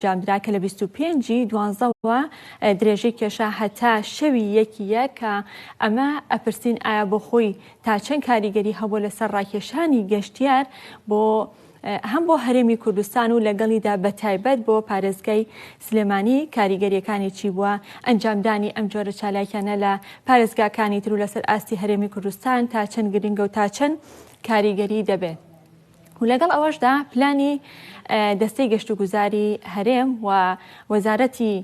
ئەنجامدرا کە لە 25 ی دوانزەوە درێژەی کێشا هەتا شەوی یەکی یەک کە ئەمە ئەپرسین ئایا بۆ خۆی تا چەند کاریگەری هەبووە لەسەر ڕاکێشانی گەشتیار بۆ هەم بۆ هەرێمی کوردستان و لەگەڵیدا بەتایبەت بۆ پارێزگای سلێمانی کاریگەریەکانی چی بووە ئەنجامدانی ئەم جۆرە چالاکیانە لە پارێزگاکانی تر و لەسەر ئاستی هەرێمی کوردستان تا چەند گرنگە و تا چەند کاریگەری دەبێت. و لەگەڵ ئەوەشدا پلانی دەستەی گەشتوگوزاری هەرێم و وەزارەتی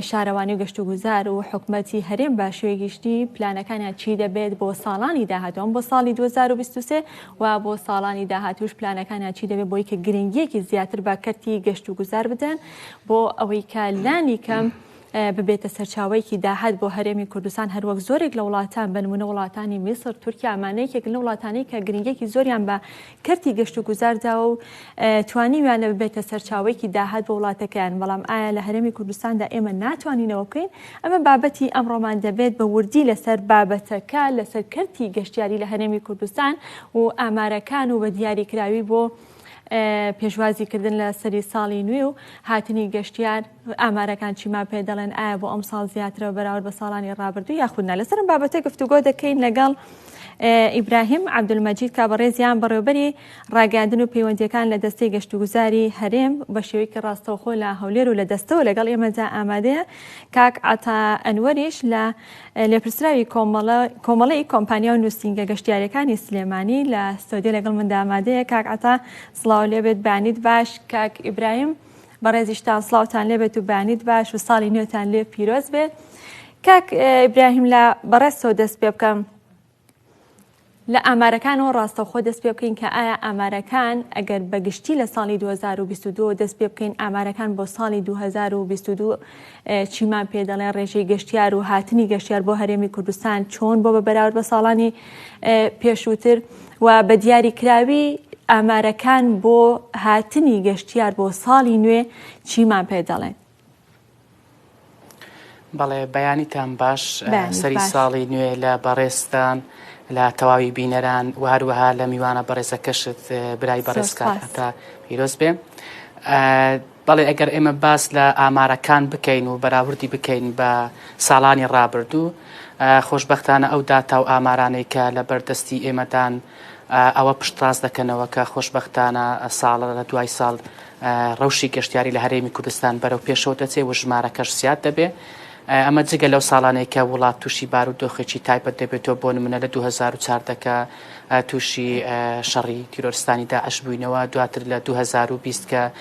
شارەوانی و گەشتوگوزار و حکومەتی هەرێم بە شێوەی گشتی پلانەکانیان چی دەبێت بۆ ساڵانی داهاتوو بۆ ساڵی 2023 و بۆ ساڵانی داهاتووش پلانەکانیان چی دەبێت بۆی کە گرنگیەکی زیاتر بە کەرتی گەشتوگوزار بدەن بۆ ئەوەی کە لانی کەم ببێتە سەرچاوەیەکی داهات بۆ هەرێمی کوردستان هەروەک زۆرێک لە وڵاتان بە نمونە وڵاتانی میسر تورکیا ئەمانە یەکێکن لەو وڵاتانەی کە گرنگیەکی زۆریان بە کەرتی گەشت و گوزار داوە و توانیویانە ببێتە سەرچاوەیەکی داهات بۆ وڵاتەکەیان بەڵام ئایا لە هەرێمی کوردستاندا ئێمە ناتوانینەوە بکەین ئەمە بابەتی ئەمڕۆمان دەبێت بە وردی لەسەر بابەتەکە لەسەر کەرتی گەشتیاری لە هەرێمی کوردستان و ئامارەکان و بە دیاریکراوی بۆ پێشوازی کردن لە سەری ساڵی نوێ و هاتنی گەشتیار ئامارەکان چیمان پێ دەڵێن ئایا بۆ ئەمساڵ زیاترە بەراورد بە ساڵانی ڕابردوو یاخود نا لەسەرم بابەتە گفتوگۆ دەکەین لەگەڵ ئیبراهیم عەبدولمەجید کا بەڕێزیان بەڕێوبەری ڕاگەاندن و پەیوەندیەکان لە دەستەی گەشتوگوزاری هەرێم بە شێوەیەکی ڕاستەوخۆ لە هەولێر و لە دەستەوە لەگەڵ ئێمەدا ئامادەیە کاک عەتا ئەنوەریش لە لێپرسراوی کۆمەڵەی کۆمپانیا و نووسینگە گەشتیاریەکانی سلێمانی لە ستۆدیۆ لەگەڵ مندا ئامادەیە. کاک عەتا سڵاو لێبێت بەیانیت باش. کاک ئیبراهیم بەڕێزیشتان سڵاوتان لێبێت و بەیانیت باش و ساڵی نوێتان لێ پیرۆز بێت. کاک ئیبراهیم لە بەڕێزتەوە دەست پێ بکەم. لە ئامارەکانەوە ڕاستەوخۆ دەست پێ بکەین کە ئایا ئامارەکان ئەگەر بە گشتی لە ساڵی 2022 دەست پێ بکەین ئامارەکان بۆ ساڵی 2022 چیمان پێ دەڵێن ڕێژەی گەشتیار و هاتنی گەشتیار بۆ هەرێمی کوردستان چۆن بۆ بە بەراورد بە ساڵانی پێشووتر و بە دیاری کراوی ئامارەکان بۆ هاتنی گەشتیار بۆ ساڵی نوێ چیمان پێ دەڵێن؟ بەڵێ بەیانیتان باش سەری ساڵی نوێ لە بەڕێزتان لە تەواوی بینەران و هەروەها لە میوانە بەڕێزەکەشت برای بەڕێز کاک عەتا پیرۆز بێ. بەڵێ ئەگەر ئێمە باس لە ئامارەکان بکەین و بەراوردی بکەین بە ساڵانی ڕابردوو خۆشبەختانە ئەو داتا و ئامارانەی کە لە بەردەستی ئێمەدان ئەوە پشتڕاست دەکەنەوە کە خۆشبەختانە ساڵ لە دوای ساڵ ڕەوشی گەشتیاری لە هەرێمی کوردستان بەرەو پێشەوە دەچێ و ژمارەکەش زیاد دەبێ. ئەمە جگە لەو ساڵانەی کە وڵات تووشی بارودۆخێکی تایبەت دەبێتەوە بۆ نمونە لە 2014 کە تووشی شەڕی تیرۆرستانی داعش بووینەوە دواتر لە 2020 کە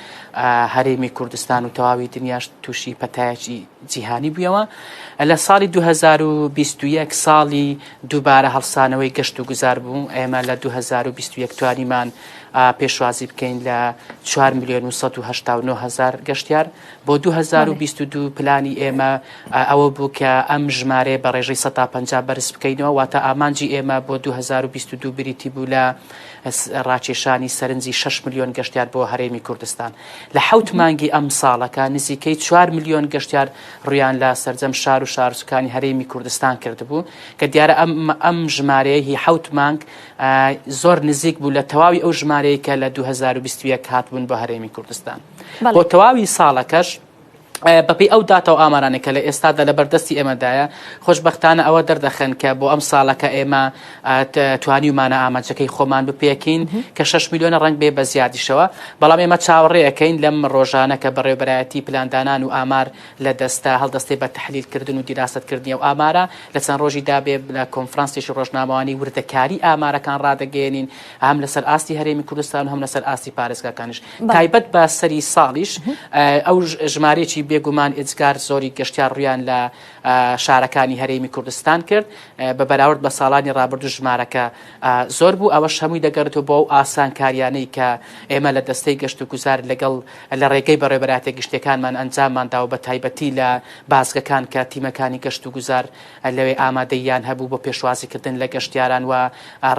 هەرێمی کوردستان و تەواوی دنیاش تووشی پەتایەکی جیهانی بوویەوە لە ساڵی 2021 ساڵی دووبارە هەڵسانەوەی گەشت و گوزار بوو ئێمە لە 2021 توانیمان پێشوازی بکەین لە 4 میلیۆن و 189 هزار گەشتیار بۆ 2022 پلانی ئێمە ئەوە بوو کە ئەم ژمارەیە بە ڕێژەی 150 بەرز بکەینەوە واتە ئامانجی ئێمە بۆ 2022 بریتی بوو لە ڕاکێشانی سەرنجی 6 میلیۆن گەشتیار بۆ هەرێمی کوردستان لە حەوت مانگی ئەم ساڵەکە نزیکەی 4 میلیۆن گەشتیار ڕویان لە سەرجەم شار و شارچکانی هەرێمی کوردستان کردبوو کە دیارە ئەم ئەم ژمارەیە هی حەوت مانگ زۆر نزیک بوو لە تەواوی ئەو ژمارەیە کە لە 2021 هاتبوون بۆ هەرێمی کوردستان بۆ تەواوی ساڵەکەش بەپێی ئەو داتا و ئامارانەی کە لە ئێستادا لە بەردەستی ئێمەدایە خۆشببختانە ئەوە دەردەخەن کە بۆ ئەم ساڵەکە ئێمە توانیومانە ئامانجەکەی خۆمان بپێکین کە 6 میلیۆنە ڕنگ بێ بە زیادیشەوە بەڵام ئێمە چاوەڕێەکەین لەم ڕۆژانە کە بەڕێوبەرایەتی پلاندانان و ئامار لە دەستە هەڵدەستێ بە تحلیلکردن و دیراستکردنی ئەو ئامارە لە چەند ڕۆژی دابێ لە کۆنفرانسێکی ڕۆژنامەوانی وردەکاری ئامارەکان ڕادەگەیەنین هەم لەسەر ئاستی هەرێمی کوردستان و هەم لەسەر ئاستی پارێزگاکانیش تایبەت بە سەری ساڵیش ئەو ژمارەیەکی بێگومان ئێجگار زۆری گەشتیار ڕویان لە شارەکانی هەرێمی کوردستان کرد بە بەراورد بە ساڵانی ڕابردوو ژمارەکە زۆر بوو ئەوەش هەمووی دەگەڕێتەوە بۆ ئەو ئاسانکاریانەی کە ئێمە لە دەستەی گەشت و گوزار لەگەڵ لە ڕێگەی بەڕێوەبەرایەتیە گشتیەکانمان ئەنجاممان داوە بە تایبەتی لە بازگەکان کە تیمەکانی گەشت و گوزار لەوێ ئامادەییان هەبوو بۆ پێشوازیکردن لە گەشتیاران و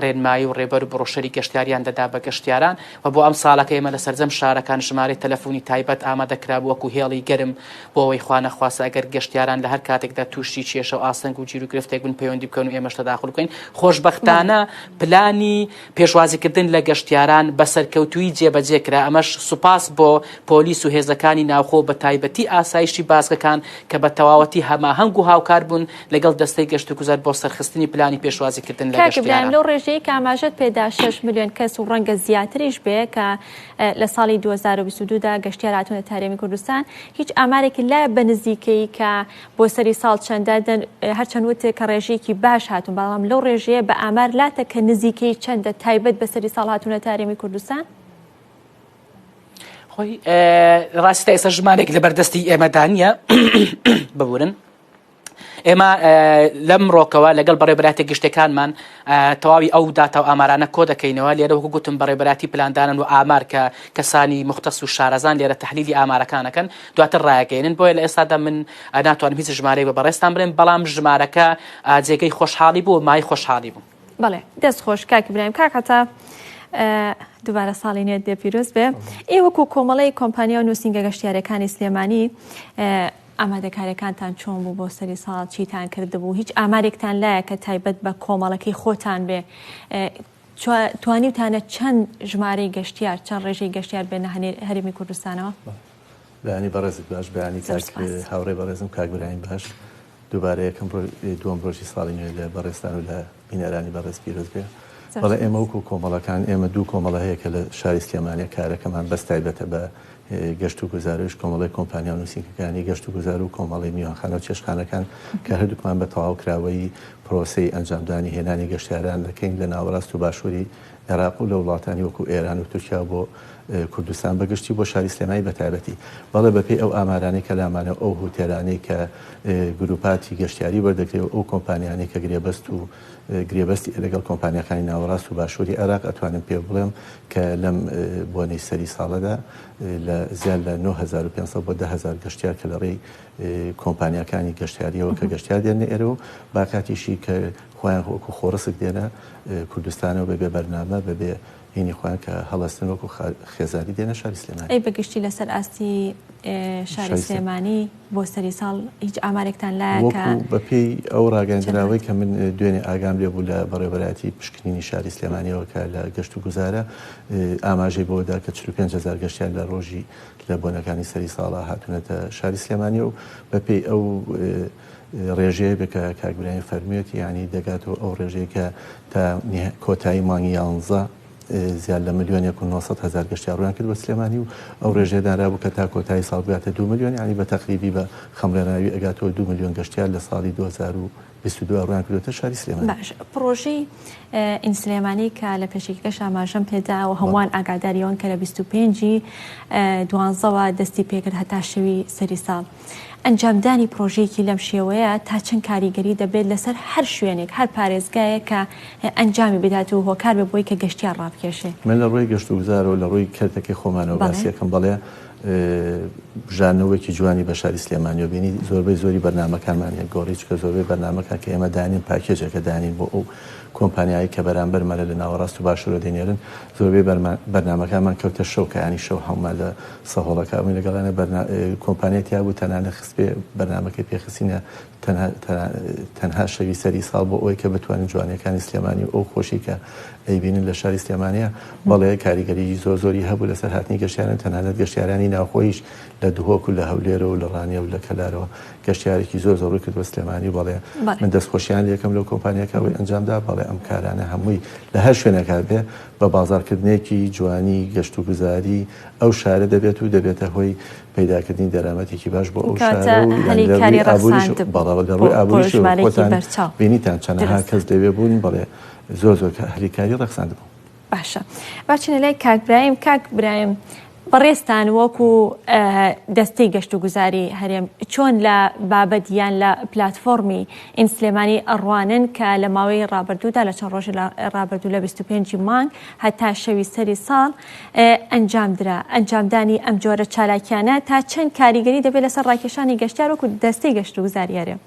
ڕێنمایی و ڕێبەر و بڕۆشەری گەشتیاریان دەدا بە گەشتیاران و بۆ ئەم ساڵەکە ئێمە لە سەرجەم شارەکان ژمارەی تەلەفونی تایبەت ئامادە کرابوو وەکو هێڵی گەرم. بۆ ئەوەی خوا نەخواستە ئەگەر گەشتیاران لە هەر کاتێکدا تووشی کێشە و ئاستەنگ و گیروگرفتێک بن پەیوەندی بکەن و ئێمەش تەداخول بکەین. خۆشبەختانە پلانی پێشوازیکردن لە گەشتیاران بە سەرکەوتوویی جێبەجێ کرا، ئەمەش سوپاس بۆ پۆلیس و هێزەکانی ناوخۆ و بەتایبەتی ئاسایشی بازگەکان کە بە تەواوەتی هەماهەنگ و هاوکار بوون لەگەڵ دەستەی گەشتوگوزار بۆ سەرخستنی پلانی پێشوازیکردن لە کاک ئیبراهیم گەشتیاران. لەو ڕێژەیەی کە ئاماژەت پێدا شەش ملیۆن کەس و ڕەنگە زیاتریش بێ کە لە ساڵی 2022 دا گەشتیار هاتوونەتە هەرێمی کوردستان هیچ ئامارێکت لایە بە نزیکەیی کە بۆ سەری ساڵ چەندە هەرچەند وت کە ڕێژەیەکی باش هاتوون بەڵام لەو ڕێژەیە بە ئامار لاتە کە نزیکەی چەندە تایبەت بە سەری ساڵ هاتوونەتە هەرێمی کوردستان؟ خۆی ڕاستی تا ئێستا ژمارێک لە بەردەستی ئێمەدا نییە ببورن ئێمە لەم ڕۆکەوە لەگەڵ بەڕێبراتی گشتەکانمان تەواوی ئەو داتا و ئامارانە کۆ دەکەینەوە لێرە وەکو گوتم بەڕێبراتی پلاندانن و ئامار کە کەسانی مختص و شارەزان لێرە تحلیلی ئامارەکانەکەن دواتر ڕایەگەیەنن بۆیە لە ئێستادا من ناتوانم هیچ ژمارەیەک بە بەڕێزتان بڵێم بەڵام ژمارەکە جێگەی خۆشحاڵی بوو مای خۆشحاڵی بوو. بەڵێ دەست خۆش کاک ئیبراهیم. کاک عەتا دووبارە ساڵی نوێت لێ پیرۆز بێ. ئێ وەکو کۆمەڵەی کۆمپانیا و نووسینگە گەشتیارەکانی سلێمانی ئامادەکاریەکانتان چۆن بوو بۆ سەری ساڵ چیتان کردبوو هیچ ئامارێکتان لایە کە تایبەت بە کۆمەڵەکەی خۆتان بێ توانیوتانە چەند ژمارەی گەشتیار، چەند ڕێژەی گەشتیار بێنە هەرێمی کوردستانەوە؟ بەیانی بەڕێزت باش، بەیانی زۆر کاک سپاس. هاوڕێی بەڕێزم کاک برایم باش. دووبارە یەکەم ڕۆ دووەم ڕۆژی ساڵی نوێ لە بەڕێزتان و لە بینەرانی بەڕێز پیرۆز بێ. زۆر بەڵێ ئێمە سپاس. وەکوو کۆمەڵەکان ئێمە دوو کۆمەڵە هەیە کە لە شاری سلێمانییە کارەکەمان بەس تایبەتە بە گەشت و گوزارەویش کۆمەڵەی کۆمپانیا و نووسینگەکانی گەشت و گوزار و کۆمەڵەی میوانخانە و چێشتخانەکان کە هەردووکمان بە تەواوکراوەیی پرۆسەی ئەنجامدانی هێنانی گەشتیاران دەکەین لە ناوەڕاست و باشووری عێراق و لە وڵاتانی وەکو ئێران و تورکیا بۆ کوردستان بە گشتی و بۆ شاری سلێمانی بە تایبەتی. بەڵێ بە پێی ئەو ئامارانەی کە لامانە و ئەو هوتێلانەی کە گروپاتی گەشتیاری وەردەگرێ و ئەو کۆمپانیانەی کە گرێبەست و گرێبەستی لەگەڵ کۆمپانیاکانی ناوەڕاست و باشووری عێراق ئەتوانم پێ بڵێم کە لەم بۆنەی سەری ساڵەدا لە زیاد لە 9500 بۆ 10000 گەشتیار کە لە ڕێی کۆمپانیاکانی گەشتیاریەوە کە گەشتیار دێنە ئێرە و باکاتیشی کە خۆیان وەکو خۆڕسک دێنە کوردستانەوە بەبێ بەرنامە بەبێ هینی خۆیان کە هەڵەستن وەکو خێزانی دێنە شاری سلێمانی. ئەی بەگشتی لەسەر ئاستی شاری سلێمانی بۆ سەری ساڵ هیچ ئامارێکتان لایە کە وەکو بەپێی ئەو ڕاگەیەندراوەی کە من دوێنێ ئاگام لێ بوو لە بەڕێوەبەرایەتی پشکنینی شاری سلێمانیەوە کە لە گەشت و گوزارە ئاماژەی بەوەدا کە 45 هەزار گەشتیار لە ڕۆژی لە بۆنەکانی سەری ساڵا هاتوونەتە شاری سلێمانی و بەپێی ئەو ڕێژەیە بێ کە کاک برایم فەرموویەتی یانی دەگاتەوە ئەو ڕێژەیە کە تا کۆتایی مانگی یانزە زیاد لە ملیۆنێک و 900 هەزار گەشتیار ڕوویان کرد بە سلێمانی و ئەو ڕێژەیە دانرابوو کە تا کۆتایی ساڵ بگاتە 2 ملیۆن یانی بە تەقریبی بە خەمڵێنراوی ئەگاتەوە 2 ملیۆن گەشتیار لە ساڵی 2022 ڕوویان کردووەتە شاری سلێمانی. باش پڕۆژەی ئین سلێمانی کە لە پێشەکیەکەش ئاماژەم پێدا و هەمووان ئاگاداری ئەوەن کە لە 25 ی دوانزەوە دەستی پێکرد هەتا شەوی سەری ساڵ ئەنجامدانی پڕۆژەیەکی لەم شێوەیە تا چەند کاریگەری دەبێت لەسەر هەر شوێنێک، هەر پارێزگایەک کە ئەنجامی بدات و هۆکار بێت بۆی کە گەشتیار ڕابکێشێ؟ من لە ڕووی گەشتوگوزارەوە، لە ڕووی کەرتەکەی خۆمانەوە باسی ئەکەم، بەڵێ بژاردنەوەیەکی جوانی بە شاری سلێمانیەوە بینی، زۆربەی زۆری بەرنامەکانمان یەک گۆڕی، چونکە زۆربەی بەرنامەکان کە ئێمە دانین پاکێجێکە دانین بۆ ئەو کۆمپانیایەی کە بەرامبەرمانە لە ناوەڕاست و باشوورەوە دەینێرن، زۆربەی بەرنامەکانمان کەوتە شەو کە یانی شەو هەموومان لە سەهۆڵەکە ئەوەی لەگەڵیانە بەرنا کۆمپانیای تیا بوو تەنانەت خست پێ بەرنامەکەی پێ خستینە تەنها تەنها شەوی سەری ساڵ بۆ ئەوەی کە بتوانن جوانیەکانی سلێمانی و ئەو خۆشی کە ئەیبینن لە شاری سلێمانیە بەڵێ کاریگەریی زۆر زۆری هەبوو لەسەر هاتنی گەشتیاران تەنانەت گەشتیارانی ناوخۆیش لە دهۆک و لە هەولێرەوە و لە ڕانیە و لە کەلارەوە گەشتیارێکی زۆر زۆر ڕووی کردووە سلێمانی بەڵێ من دەستخۆشیان لێکەم لەو کۆمپانیاکە ئەوەی ئەنجامدا بەڵێ ئەم کارانە هەمووی لە هەر شوێنێکا بێ بە بازاڕکردنێکی جوانی گەشتوگوزاری ئەو شارە دەبێت و دەبێتە هۆی پەیداکردنی دەرامەتێکی باش بۆ ئەو شارە و هەلی لە کاری ڕووی ئابووریش ڕەخساندبوو بەڵێ لە بۆ ڕووی بۆ ئابووریشەوە ژمارەیەکی خۆتان بەرچاو. بینیتان چەنەها دروستە. کەس لەوێ بوون بەڵێ زۆر زۆر هەلی کاری ڕەخساندبوو. باشە با بچینە لای کاک برایم کاک برایم بەڕێزتان وەکو دەستەی گەشتوگوزاری هەرێم چۆن لە بابەت یان لە پلاتفۆڕمی ئین سلێمانی ئەڕوانن کە لە ماوەی ڕابردوودا لە چەند ڕۆژی ڕابردوو لە 25 مانگ هەتا شەوی سەری ساڵ ئەنجامدرا ئەنجامدانی ئەم جۆرە چالاکیانە تا چەند کاریگەری دەبێت لەسەر ڕاکێشانی گەشتیار وەکو دەستەی گەشتوگوزاری هەرێم؟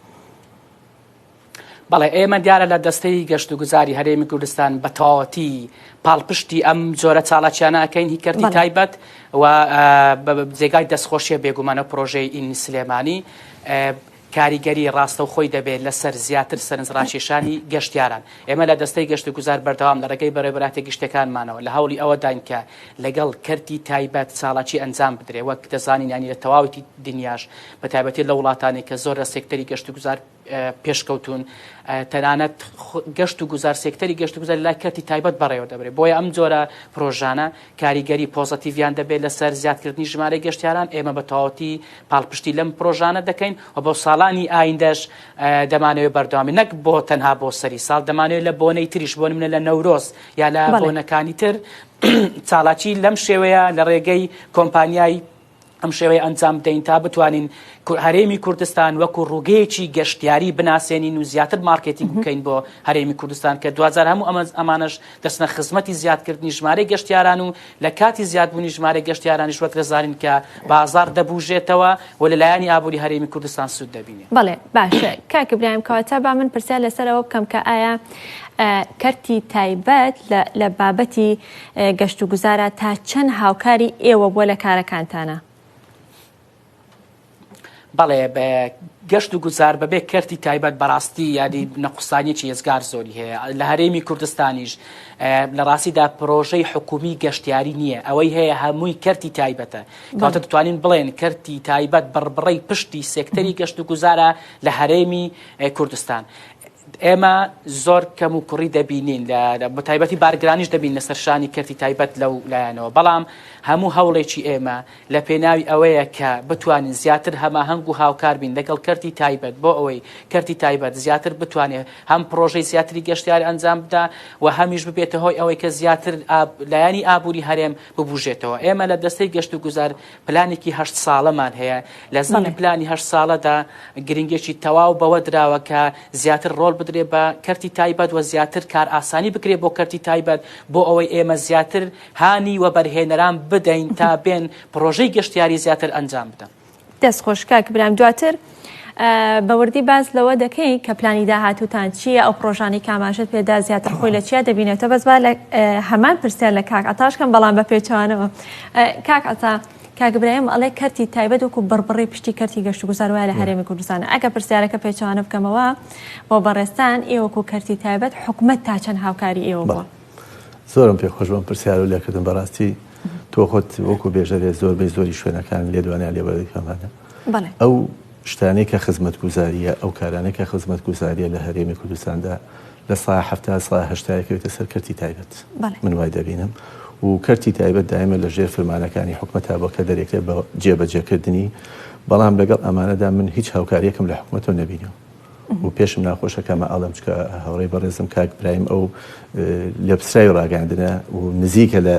بەڵێ ئێمە دیارە لە دەستەی گەشتوگوزاری هەرێمی کوردستان بە تەواوەتی پاڵپشتی ئەم جۆرە چالاکیانە ئەکەین هی کەرتی تایبەت و جێگای دەستخۆشیە بێگومانە پرۆژەی ئین سلێمانی کاریگەری ڕاستەوخۆی دەبێت لەسەر زیاتر سەرنجڕاکێشانی گەشتیاران. ئێمە لە دەستەی گەشتوگوزار بەردەوام لە ڕێگەی بەڕێوەبەرایەتیە گشتیەکانمانەوە لە هەوڵی ئەوەداین کە لەگەڵ کەرتی تایبەت چالاکی ئەنجام بدرێت وەک دەزانین یانی لە تەواوی دنیاش بە تایبەتی لە وڵاتانی کە زۆر لە سێکتەری گەشتوگوزار پێشکەوتوون تەنانەت گەشت و گوزار سێکتەری گەشت و گوزار لای کەرتی تایبەت بەڕێوە دەبرێت بۆیە ئەم جۆرە پرۆژانە کاریگەری پۆزەتیڤیان دەبێت لەسەر زیادکردنی ژمارەی گەشتیاران، ئێمە بە تەواوەتی پاڵپشتی لەم پرۆژانە دەکەین و بۆ ساڵانی ئایندەش دەمانەوێت بەردەوام بین، نەک بۆ تەنها بۆ سەری ساڵ، دەمانەوێت لە بۆنەی تریش بۆ نمونە لە نەورۆز یا لە بۆنەکانی تر چالاکی لەم شێوەیە لە ڕێگەی کۆمپانیای ئەم شێوەیە ئەنجام بدەین تا بتوانین هەرێمی کوردستان وەکو ڕووگەیەکی گەشتیاری بناسێنین و زیاتر مارکێتینگ بکەین بۆ هەرێمی کوردستان کە دواجار هەموو ئەمە ئەمانەش دەچنە خزمەتی زیادکردنی ژمارەی گەشتیاران و لە کاتی زیادبوونی ژمارەی گەشتیارانیش وەک دەزانین کە بازاڕ دەبوژێتەوە و لە لایەنی ئابووری هەرێمی کوردستان سوود دەبینێ. بەڵێ باشە کاک ئیبراهیم کەواتە با من پرسیار لەسەر ئەوە بکەم کە ئایا کەرتی تایبەت لە بابەتی گەشتوگوزارا تا چەند هاوکاری ئێوە بووە لە کارەکانتانا؟ بەڵێ گەشت و گوزار بەبێ کەرتی تایبەت بەڕاستی یادی نەقوسانیەکی ئێزگار زۆری هەیە لە هەرێمی کوردستانیش لە ڕاستیدا پرۆژەی حکومی گەشتیاری نییە ئەوەی هەیە هەمووی کەرتی تایبەتە کاتە دەتوانین بڵێن کەرتی تایبەت بڕبڕەی پشتی سێکتەری گەشت و گوزارە لە هەرێمی کوردستان ئێمە زۆر کەم و کوڕی دەبینین لە بەتایبەتی بارگرانیش دەبین لەسەر شانی کەرتی تایبەت لەو لایەنەوە بەڵام هەموو هەوڵێکی ئێمە لە پێناوی ئەوەیە کە بتوانین زیاتر هەماهەنگ و هاوکار بین لەگەڵ کەرتی تایبەت بۆ ئەوەی کەرتی تایبەت زیاتر بتوانێت هەم پڕۆژەی زیاتری گەشتیاری ئەنجام بدا و هەمیش ببێتە هۆی ئەوەی کە زیاتر لایەنی ئابووری هەرێم ببوژێتەوە. ئێمە لە دەستەی گەشتوگوزار پلانێکی هەشت ساڵەمان هەیە، لە زمنی پلانی هەشت ساڵەدا گرنگیەکی تەواو بەوە دراوە کە زیاتر ڕۆڵ بدرێ بە کەرتی تایبەت و زیاتر کارئاسانی بکرێ بۆ کەرتی تایبەت بۆ ئەوەی ئێمە زیاتر هانی وەبەرهێنەران بدەین تا بێن پڕۆژەی گەشتیاری زیاتر ئەنجام بدەن. دەست خۆش کاک برام دواتر بە وردی باس لەوە دەکەین کە پلانی داهاتووتان چییە ئەو پڕۆژانەی کە ئاماژەت پێدا زیاتر خۆی لە چیا دەبینێتەوە بەس با لە هەمان پرسیار لە کاک عەتاش کەم بەڵام بە پێچەوانەوە کاک عەتا کاک برایم ئەڵێ کەرتی تایبەت وەکو بڕبڕی پشتی کەرتی گەشتوگوزار وایە لە هەرێمی کوردستان ئەگە پرسیارەکە پێچەوانە بکەمەوە بۆ بەڕێزتان ئێوە وەکو کەرتی تایبەت حکومەت تا چەند هاوکاری ئێوە بووە؟ زۆرم پێ خۆش بەم پرسیارە لێکردن بەڕاستی تۆ خۆت وەکو بێژەرێ زۆربەی زۆری شوێنەکان لێدوانیان لێ وەردەگرمانە ئەو شتانەی کە خزمەتگوزارییە ئەو کارانەی کە خزمەتگوزارییە لە هەرێمی کوردستاندا لە سا 70 سا هەشتای کەوێتە سەر کەرتی تایبەت من وای دەبینم و کەرتی تایبەت دایمە لە ژێر فرمانەکانی حکومەتا بۆ کە دەرێکرێت بە جێبەجێکردنی بەڵام لەگەڵ ئەمانەدا من هیچ هاوکاریەکەم لە حکومەتەوە نەبینیوە و پێشم ناخۆشە کەمە ئەڵێم چکە هاوڕێی بەڕێزم کاک برایم ئەو لێپسراوی ڕاگەاندنە و نزیکە لە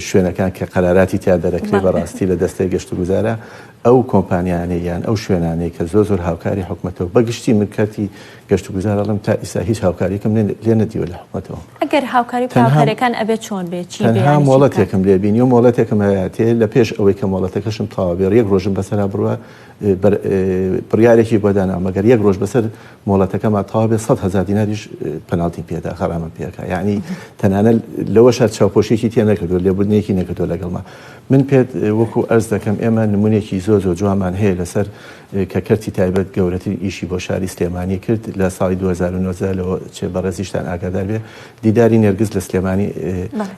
شوێنەکان کە قەراراتی تیا دەرەکرێ بەڕاستی لە دەستەی گەشت و گوزارە ئەو کۆمپانیانەی یان ئەو شوێنانەی کە زۆر زۆر هاوکاری حکومەتەوە بەگشتی من کەرتی گەشت و گوزار ئەڵێم تا ئیسا هیچ هاوکاریەکەم لێ نەدیوە لە حکومەتەوە. ئەگەر هاوکاری بکە هاوکاریەکان ئەبێ چۆن بێ چی بێ تەنها یانی چی بکات؟ مۆڵەتێکم لێ بینی و مۆڵەتێکم هەیە لە پێش ئەوەی کە مۆڵەتەکەشم تەواو بێ یەک ڕۆژم بەسەرا بڕوا بڕیارێکی بۆ دانا مەگەر یەک ڕۆژ بەسەر مۆڵەتەکەما تەواو بێ 100 هەزار دیناریش پەناڵتیم پێدا غەرامەم پێکا یعنی تەنانەت لەوەش هەر چاوپۆشیەکی تێ نەکردووە لێبوردنێکی نەکردووە لەگەڵما من پێت وەکو ئەرز دەکەم ئێمە نمونێکی زۆر زۆر جوانمان هەیە لەسەر کە کەرتی تایبەت گەورەترین ئیشی بۆ شاری سلێمانی کرد لە ساڵی 2019 لەوە چێ بەڕێزیشتان ئاگادار بێ دیداری نێرگز لە سلێمانی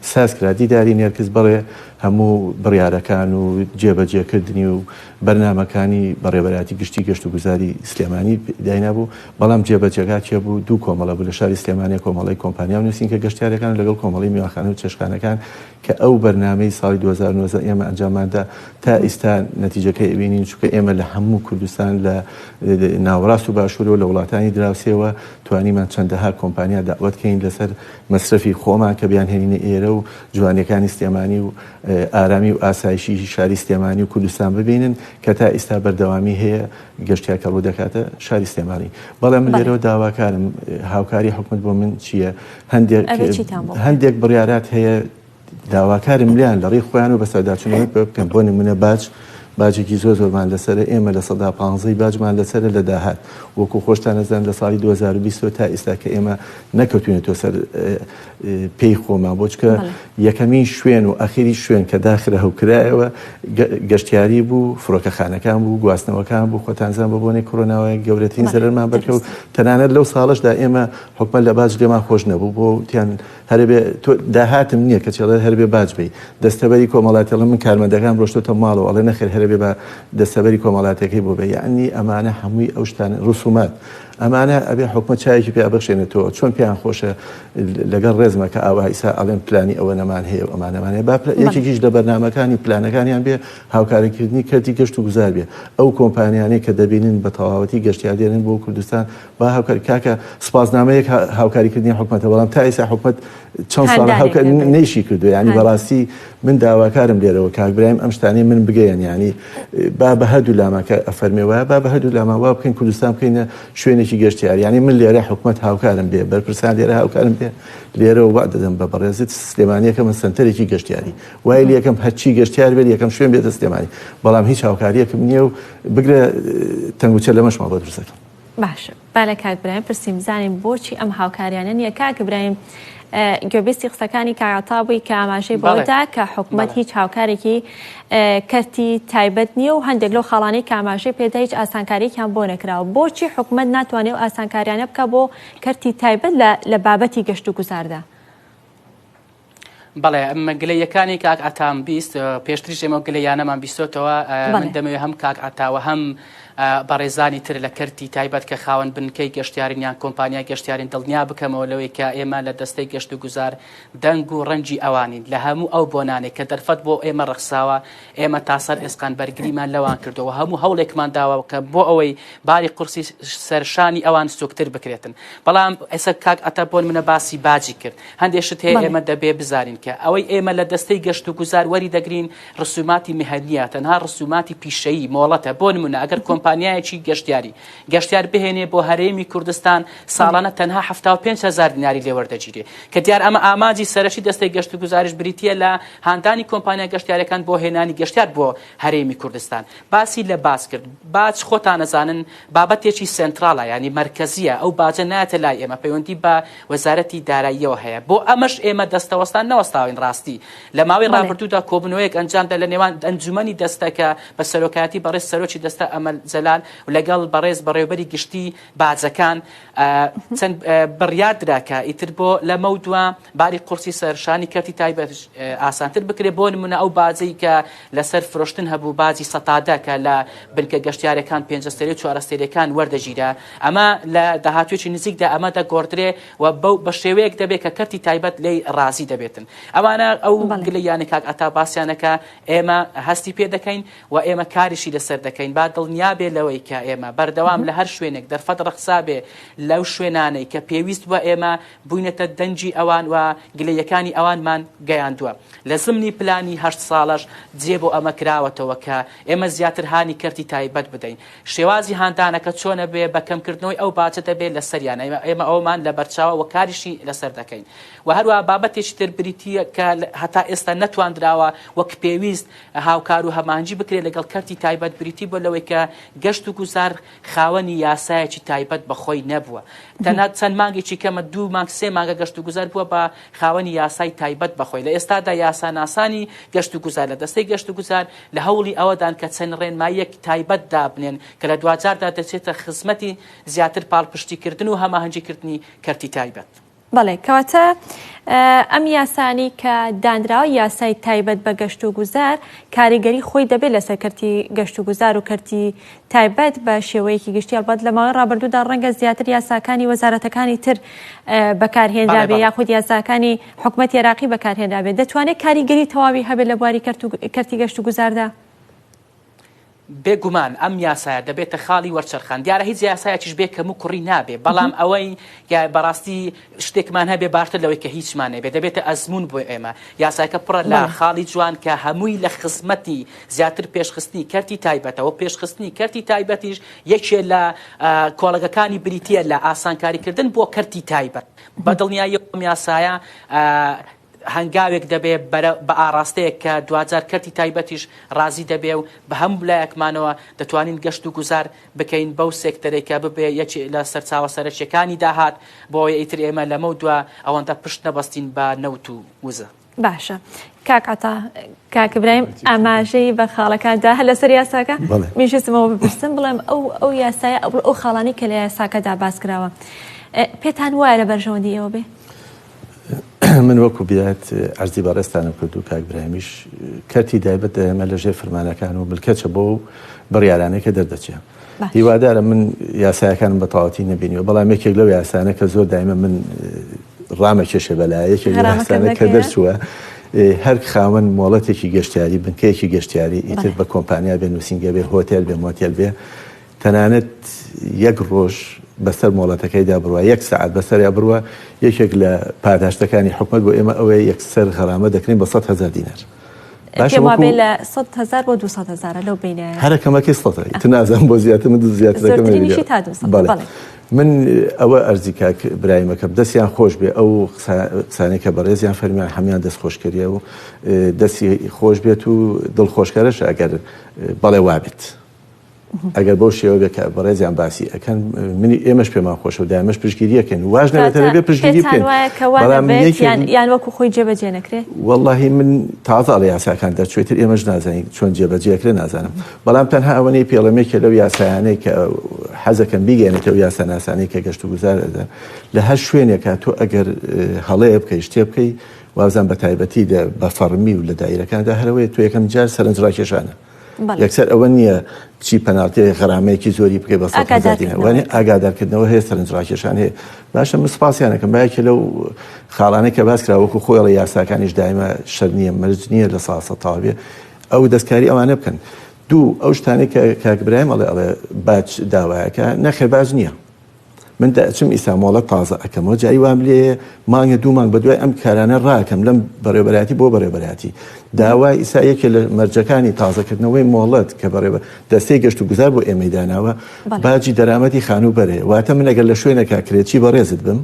ساز کرا دیداری نێرگز بەڵێ هەموو بڕیارەکان و جێبەجێکردنی و بەرنامەکانی بەڕێوەبەرایەتی گشتی گەشتوگوزاری سلێمانی داینابوو، بەڵام جێبەجێکار کێ بوو؟ دوو کۆمەڵە بوو لە شاری سلێمانی، کۆمەڵەی کۆمپانیا و نووسینگە گەشتیارییەکان و لەگەڵ کۆمەڵەی میوانخانە و چێشتخانەکان کە ئەو بەرنامەی ساڵی 2019 ئێمە ئەنجامماندا تا ئیستا نەتیجەکەی ئەبینین، چونکە ئێمە لە هەموو کوردستان لە ناوەڕاست و باشوورەوە لە وڵاتانی دراوسێوە توانیمان چەندەها کۆمپانیا دەعوەت کەین لەسەر مەسرەفی خۆمان کە بیانهێنینە ئێرە و جوانیەکانی سلێمانی و ئارامی و ئاسایشی شاری سلێمانی و کوردستان ببینن کە تا ئیستا بەردەوامی هەیە گەشتیار کە ڕوو دەکاتە شاری سلێمانی. بەڵێ من لێرەوە داواکارم هاوکاری حکومەت بۆ من چییە؟ هەندێک هەندێک بڕیارات هەیە داواکارم لیان لە ڕێی خۆیان و بەسەرداچوونەوەی پێ بکەن بۆ نمونە باج باجێکی زۆر زۆرمان لەسەرە، ئێمە 15% ی باجمان لەسەرە لە داهات، وەکو خۆشتان ئەزانن لە ساڵی 2020 ەوە تا ئیستا کە ئێمە نەکەوتوینەتەوە سەر پێی خۆمان، بۆ چونکە یەکەمین شوێن و ئەخیری شوێن کە داخرا و کرایەوە گەشتیاری بوو، فڕۆکەخانەکان بوو، گواستنەوەکان بوو، خۆتان زان بە بۆنەی کۆرۆناوە گەورەترین زەرەرمان بەرکەوت، تەنانەت لەو ساڵەشدا ئێمە حکومەت لە باج لێمان خۆش نەبوو، بۆ وتیان هەربێ تۆ داهاتم نییە کەچی ئەڵێ هەربێ باج بەی دەستەبەری کۆمەڵاتی ئەڵێ من کارمەندەکان ڕۆشتۆتە ماڵەوە ئەڵێ نەخێر هەربێ بە دەستەبەری کۆمەڵاتەکەی بۆ بێ یعنی ئەمانە هەمووی ئەو شتانە ڕسومات ئەمانە ئەبێ حکومەت چایەکی پێ بخشێنێتەوە چۆن پێیان خۆشە لەگەڵ ڕێزمە کە ئاوا ئیسا ئەڵێن پلانی ئەوە نەمان هەیە و ئەمانەمان هەیە با یەکێکیش لە بەرنامەکانی پلانەکانیان بێ هاوکاریکردنی کەرتی گەشت و گوزار بێ ئەو کۆمپانیانەی کە دەبینن بە تەواوەتی گەشتیار دێنن بۆ کوردستان با هاوکاری کاکە سپاسنامەیەک هاوکاریکردنی حکومەتە بەڵام تا ئێستا حکومەت چەند ساڵە هاوکاری نەیشی کردو ینی بەڕاستی من داواکارم لێرەوە کاک برایم ئەم شتانەی من بگەیەن ینی با بە هەردوو لاما کە ئەفەرمێ وایە با بە هەردوو لاما وا بکەین کوردستان بکەینە شوێنێکی گەشتیار ینی من لێرە حکومەت هاوکارم بێ بەرپرسان لێرە هاوکارم بێ لێرەوە وعد دەدەم بە بەڕێزت سلێمانیەکە من سەنتەرێکی گەشتیاری وای لەکەم هەرچی گەشتیار بێت یەکەم شوێن بێتە سلێمانی بەڵام هیچ هاوکاریەکم نییە و بگرە تەنگوچە لەمەشمان بۆ دروستەکەم. باشە با لە کاک برایم پرسیم بزانین بۆچی ئەم هاوکاریانە نییە کاک برایم گوێبیستی قسەکانی کاک عەتا بووی کە ئاماژەی بەوە دا کە حکومەت هیچ هاوکارێکی کەرتی تایبەت نییە و هەندێک لەو خاڵانەی کە ئاماژەی پێدا هیچ ئاسانکاریەکیان بۆ نەکراوە بۆچی حکومەت ناتوانێت و ئاسانکاریانە بکە بۆ کەرتی تایبەت لە بابەتی گەشت و گوزاردا؟ بەڵێ گلەیەکانی کاک عەتام 20 پێشتریش ئێمە گلەیانەمان بیستۆتەوە من دەمەوێت هەم کاک عەتاوە هەم بەڕێزانی تر لە کەرتی تایبەت کە خاوەن بنکەی گەشتیارین یان کۆمپانیای گەشتیارین دڵنیا بکەمەوە لەوەی کە ئێمە لە دەستەی گەشت و گوزار دەنگ و ڕەنگی ئەوانین لە هەموو ئەو بۆنانێک کە دەرفەت بۆ ئێمە ڕەخساوە ئێمە تا سەر ئێسقان بەرگریمان لەوان کردەوە هەموو هەوڵێکمان داوە کە بۆ ئەوەی باری قورسی سەرشانی ئەوان سوکتر بکرێتن بەڵام ئێستا کاک عەتا بۆ نمونە باسی باجی کرد هەندێ شت هەیە ئێمە دەبێ بزانین کە ئەوەی ئێمە لە دەستەی گەشت و گوزار وەری دەگرین ڕسوماتی میهەنیە تەنها ڕسوماتی پیشەیی مۆڵەتە بۆ نمونە ئەگەر کۆمپانیایەکی گەشتیاری گەشتیار بهێنێ بۆ هەرێمی کوردستان ساڵانە تەنها 75 هزار دیناری لێوەردەگیرێ کە دیار ئەمە ئامانجی سەرەکی دەستەی گەشت و گوزارش بریتیە لە هاندانی کۆمپانیا گەشتیارەکان بۆ هێنانی گەشتیار بۆ هەرێمی کوردستان باسی لە باج کرد باج خۆتان ئەزانن بابەتێکی سێنتراڵە یانی مەرکەزیە ئەو باجە نایەتە لای ئێمە پەیوەندی بە وەزارەتی داراییەوە هەیە بۆ ئەمەش ئێمە دەستەوەستان نەوەستاوین ڕاستی لە ماوەی ڕابردوودا کۆبوونەوەیەک ئەنجامدا لە نێوان ئەنجومەنی دەستەکە بە سەرۆکایەتی بەڕێز سەرۆکی دەستە ئەمەل جەلال و لەگەڵ بەڕێز بەڕێوبەری گشتی باجەکان چەند بڕیار درا کە ئیتر بۆ لەمەودوا باری قورسی سەر شانی کەرتی تایبەت ئاسانتر بکرێت، بۆ نمونە ئەو باجەی کە لەسەر فرۆشتن هەبوو باجی سەتادە کە لە بنکە گەشتیارەکان پێنجەستێری و چوارەستێریەکان وەردەگیرا ئەمە لە داهاتوێکی نزیکدا ئەمە دەگۆڕدرێ و بەو بە شێوەیەک دەبێت کە کەرتی تایبەت لێی ڕازی دەبێتن ئەوانە ئەو گلەییانەی کاک عەتا باسیانەکە ئێمە هەستی پێ دەکەین و ئێمە کاریشی لەسەر دەکەین با دڵنیا بێ لەوەی کە ئێمە بەردەوام لە هەر شوێنێک دەرفەت ڕەخسا بێ لەو شوێنانەی کە پێویست بووە ئێمە بووینەتە دەنگی ئەوان و گلەییەکانی ئەوانمان گەیاندووە. لە زمنی پلانی هەشت ساڵەش جێ بۆ ئەمە کراوەتەوە کە ئێمە زیاتر هانی کەرتی تایبەت بدەین. شێوازی هاندانەکە چۆنە بێ بە کەمکردنەوەی ئەو باجە دەبێ لەسەریان. ئێمە ئەوەمان لەبەرچاوە و کاریشی لەسەر دەکەین. و هەروەها بابەتێکی تر بریتییە کە هەتا ئێستا نەتواندراوە وەک پێویست هاوکار و هەماهەنگی بکرێت لەگەڵ کەرتی تایبەت بریتی بووە لەوەی کە گەشت و گوزار خاوەنی یاسایەکی تایبەت بە خۆی نەبووە. تەنها چەند مانگێکی کەمە، دوو مانگ سێ مانگە گەشتوگوزار بووە بە خاوەنی یاسای تایبەت بە خۆی. لە ئێستادا یاساناسانی گەشتوگوزار لە دەستەی گەشتوگوزار لە هەوڵی ئەوەدان کە چەند ڕێنماییەک تایبەت دابنێن کە لە دواجاردا دەچێتە خزمەتی زیاتر پاڵپشتیکردن و هەماهەنگیکردنی کەرتی تایبەت. بەڵێ کەواتە ئەم یاسانەی کە دانراوە یاسای تایبەت بە گەشت و گوزار کاریگەری خۆی دەبێت لەسەر کەرتی گەشت و گوزار و کەرتی تایبەت بە شێوەیەکی گشتی ئەڵبەت لە ماوەی ڕابردوودا ڕەنگە زیاتر یاساکانی وەزارەتەکانی تر بەکارهێنرابێ یاخود یاساکانی حکومەتی عێراقی بەکارهێنرابێت دەتوانێت کاریگەری تەواوی هەبێت لە بواری کەرتی گەشت و گوزاردا؟ بێ گومان ئەم یاسایە دەبێتە خاڵی وەرچەرخان، دیارە هیچ یاسایەکیش بێ کەم و کوڕی نابێ، بەڵام ئەوەی کە بەڕاستی شتێکمان هەبێ باشتر لەوەی کە هیچمان نەبێ، دەبێتە ئەزموون بۆ ئێمە. یاساکە پڕە لە خاڵی جوان کە هەمووی لە خزمەتی زیاتر پێشخستنی کەرتی تایبەتە و پێشخستنی کەرتی تایبەتیش یەکێ لە کۆڵەگەکانی بریتییە لە ئاسانکاریکردن بۆ کەرتی تایبەت. بە دڵنیاییەوە ئەم یاسایە. هەنگاوێک دەبێ بەرە بە ئاڕاستەیەک کە دواجار کەرتی تایبەتیش ڕازی دەبێ و بە هەموو لایەکمانەوە دەتوانین گەشت و گوزار بکەین بەو سێکتەرەی کە ببێ یەکێ لە سەرچاوە سەرەکیەکانی داهات بۆیە ئیتر ئێمە لەمەو دوا ئەوەندە پشت نەبەستین بە نەوت و وزە. باشە کاک عەتا کاک ئیبراهیم ئاماژەی بە خاڵەکان دا هەر لەسەر یاساکە منیش ویستم ئەوە بپرسم بڵێم ئەو ئەو یاسایە ئەو خاڵانەی کە لە یاساکەدا باس کراوە پێتان وایە لە بەرژەوەندی ئێوە بێ؟ من وەکو بیدایەت عەرزی بەڕێزتانم کرد و کاک برایمیش کەرتی دایبەت ئێمە لە ژێر فرمانەکان و ملکەچە بۆ بڕیارانەی کە دەردەچێ هیوادارم من یاسایەکانم بە تەواوەتی نەبینیوە بەڵام یەکێک لەو یاسانە کە زۆر دایمە من ڕامەکێشێ بەلایە یەکێک لەو یاسانە کە دەرچووە هەر خاوەن مۆڵەتێکی گەشتیاری بنکەیەکی گەشتیاری ئیتر بە کۆمپانیا بێ نووسینگە بێ هۆتێل بێ مۆتێل بێ تەنانەت یەک ڕۆژ بەسەر مۆڵەتەکەیدا بڕوا، یەک سەعات بەسەریا بڕوا، یەکێک لە پاداشتەکانی حکومەت بۆ ئێمە ئەوەیە یەکسەر غەرامە دەکرێین بە 100,000 دینار. باشە پێم وابێ لە 100,000 بۆ 200 هەزارە لەو بینایە. هەرە کەمەکەی سەدە، ئیتر نازانم بۆ زیاتر من زیاترەکەم زۆرترینیشی تا 200. بەڵێ. من ئەوە ئەرزی کاک برایمەکەم دەستیان خۆش بێ ئەو قسانەی کە بەڕێزیان فەرمیان هەموان دەست خۆشکەریە و دەستی خۆش بێت و دڵخۆشکەرەش ئەگەر بەڵێ وابێت. ئەگەر بەو شێوە بێت کە بەڕێزیان باسی ئەکەن منی ئێمەش پێمان خۆشە و دایمەش پشتگیری ئەکەین واش نەبێت کاتە بێ پشتگیری پێتان بکەین وایە کە وا بەڵام نەبێت یەکێک یان یان وەکو خۆی جێبەجێ نەکرێ؟ وەڵاهی من تازە ئەڵێ یاساکان دەرچووە ئیتر ئێمەش نازانین چۆن جێبەجێ ئەکرێ نازانم بەڵام تەنها ئەوەنەی پێڵێم یەکێ لەو یاسایانەی کە حەزەکەم بیگەیەنێتە ئەو یاساناسانەی کە گەشت و گوزار ئەدەن لە هەر شوێنێکا تۆ ئەگەر هەڵەیە بکەی شتێ بکەی وابزانم بە تایبەتی لە بە فەڕمی و لە دایرەکاندا هەرەوەیە تۆ یەکەم جار سەرنجڕاکێشانە یەکسەر ئەوە نییە بچی پەناڵتیەک غەرامەیەکی زۆری بکەی بە 100,000 دینار وانە ئاگادارکردنەوە هەیە سەرنجڕاکێشان هەیە باشە من سپاسیانەکەم با یەکێ لەو خاڵانەی کە باس کرا وەکو خۆی ئەڵێ یاساکانیش دایمە شەر نییە مەرج نییە لە سا سەد تەواو بێ ئەو دەستکاری ئەوانە بکەن دوو ئەو شتانەی کە کاک برایم ئەڵێ ئەڵێ باج داوایەکە نەخێر باج نییە من دەچم ئیستا مۆڵەت تازە ئەکەمەوە جاری وام لێیە مانگە دوو مانگ بەدوای ئەم کارانە ڕاکەم لەم بەڕێوەبەرایەتی بۆ بەڕێوەبەرایەتی داوای ئیستا یەکێ لە مەرجەکانی تازەکردنەوەی مۆڵەت کە بەڕێوە دەستەی گەشت و گوزار بۆ ئێمەی داناوە باجی دەرامەتی خانووبەرەیە واتە من ئەگەر لە شوێنێکا کرێچی بەڕێزت بم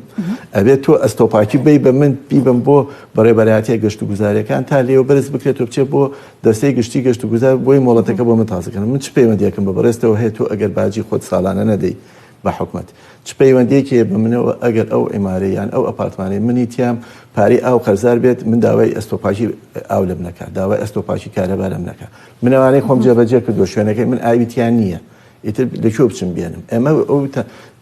ئەبێت تۆ ئەستۆپاکی بی بە من بیبم بۆ بەڕێوەبەرایەتیە گەشت و گوزارەکان تا لێوە بەرز بکرێت و بچێت بۆ دەستەی گشتی گەشت و گوزار بۆی مۆڵەتەکە بۆ من تازەکەن من چ پەیوەندیەکم بە بەڕێزتەوە هەیە تۆ ئەگەر باجی خۆت ساڵانە نەدەی بە حکومەت. چ پەیوەندیەکی هەیە بە منەوە ئەگەر ئەو عیمارەی یان ئەو ئەپارتمانەی منی تیام پارەی ئاو قەرزار بێت من داوای ئەستۆپاکی ئاو لەم نەکا داوای ئەستۆپاکی کارەبا لەم نەکا من ئەوانەی خۆم جێبەجێ کردووە شوێنەکەی من ئاوی تیا نییە ئیتر لە کوێ بچم بێنم ئەمە ئەو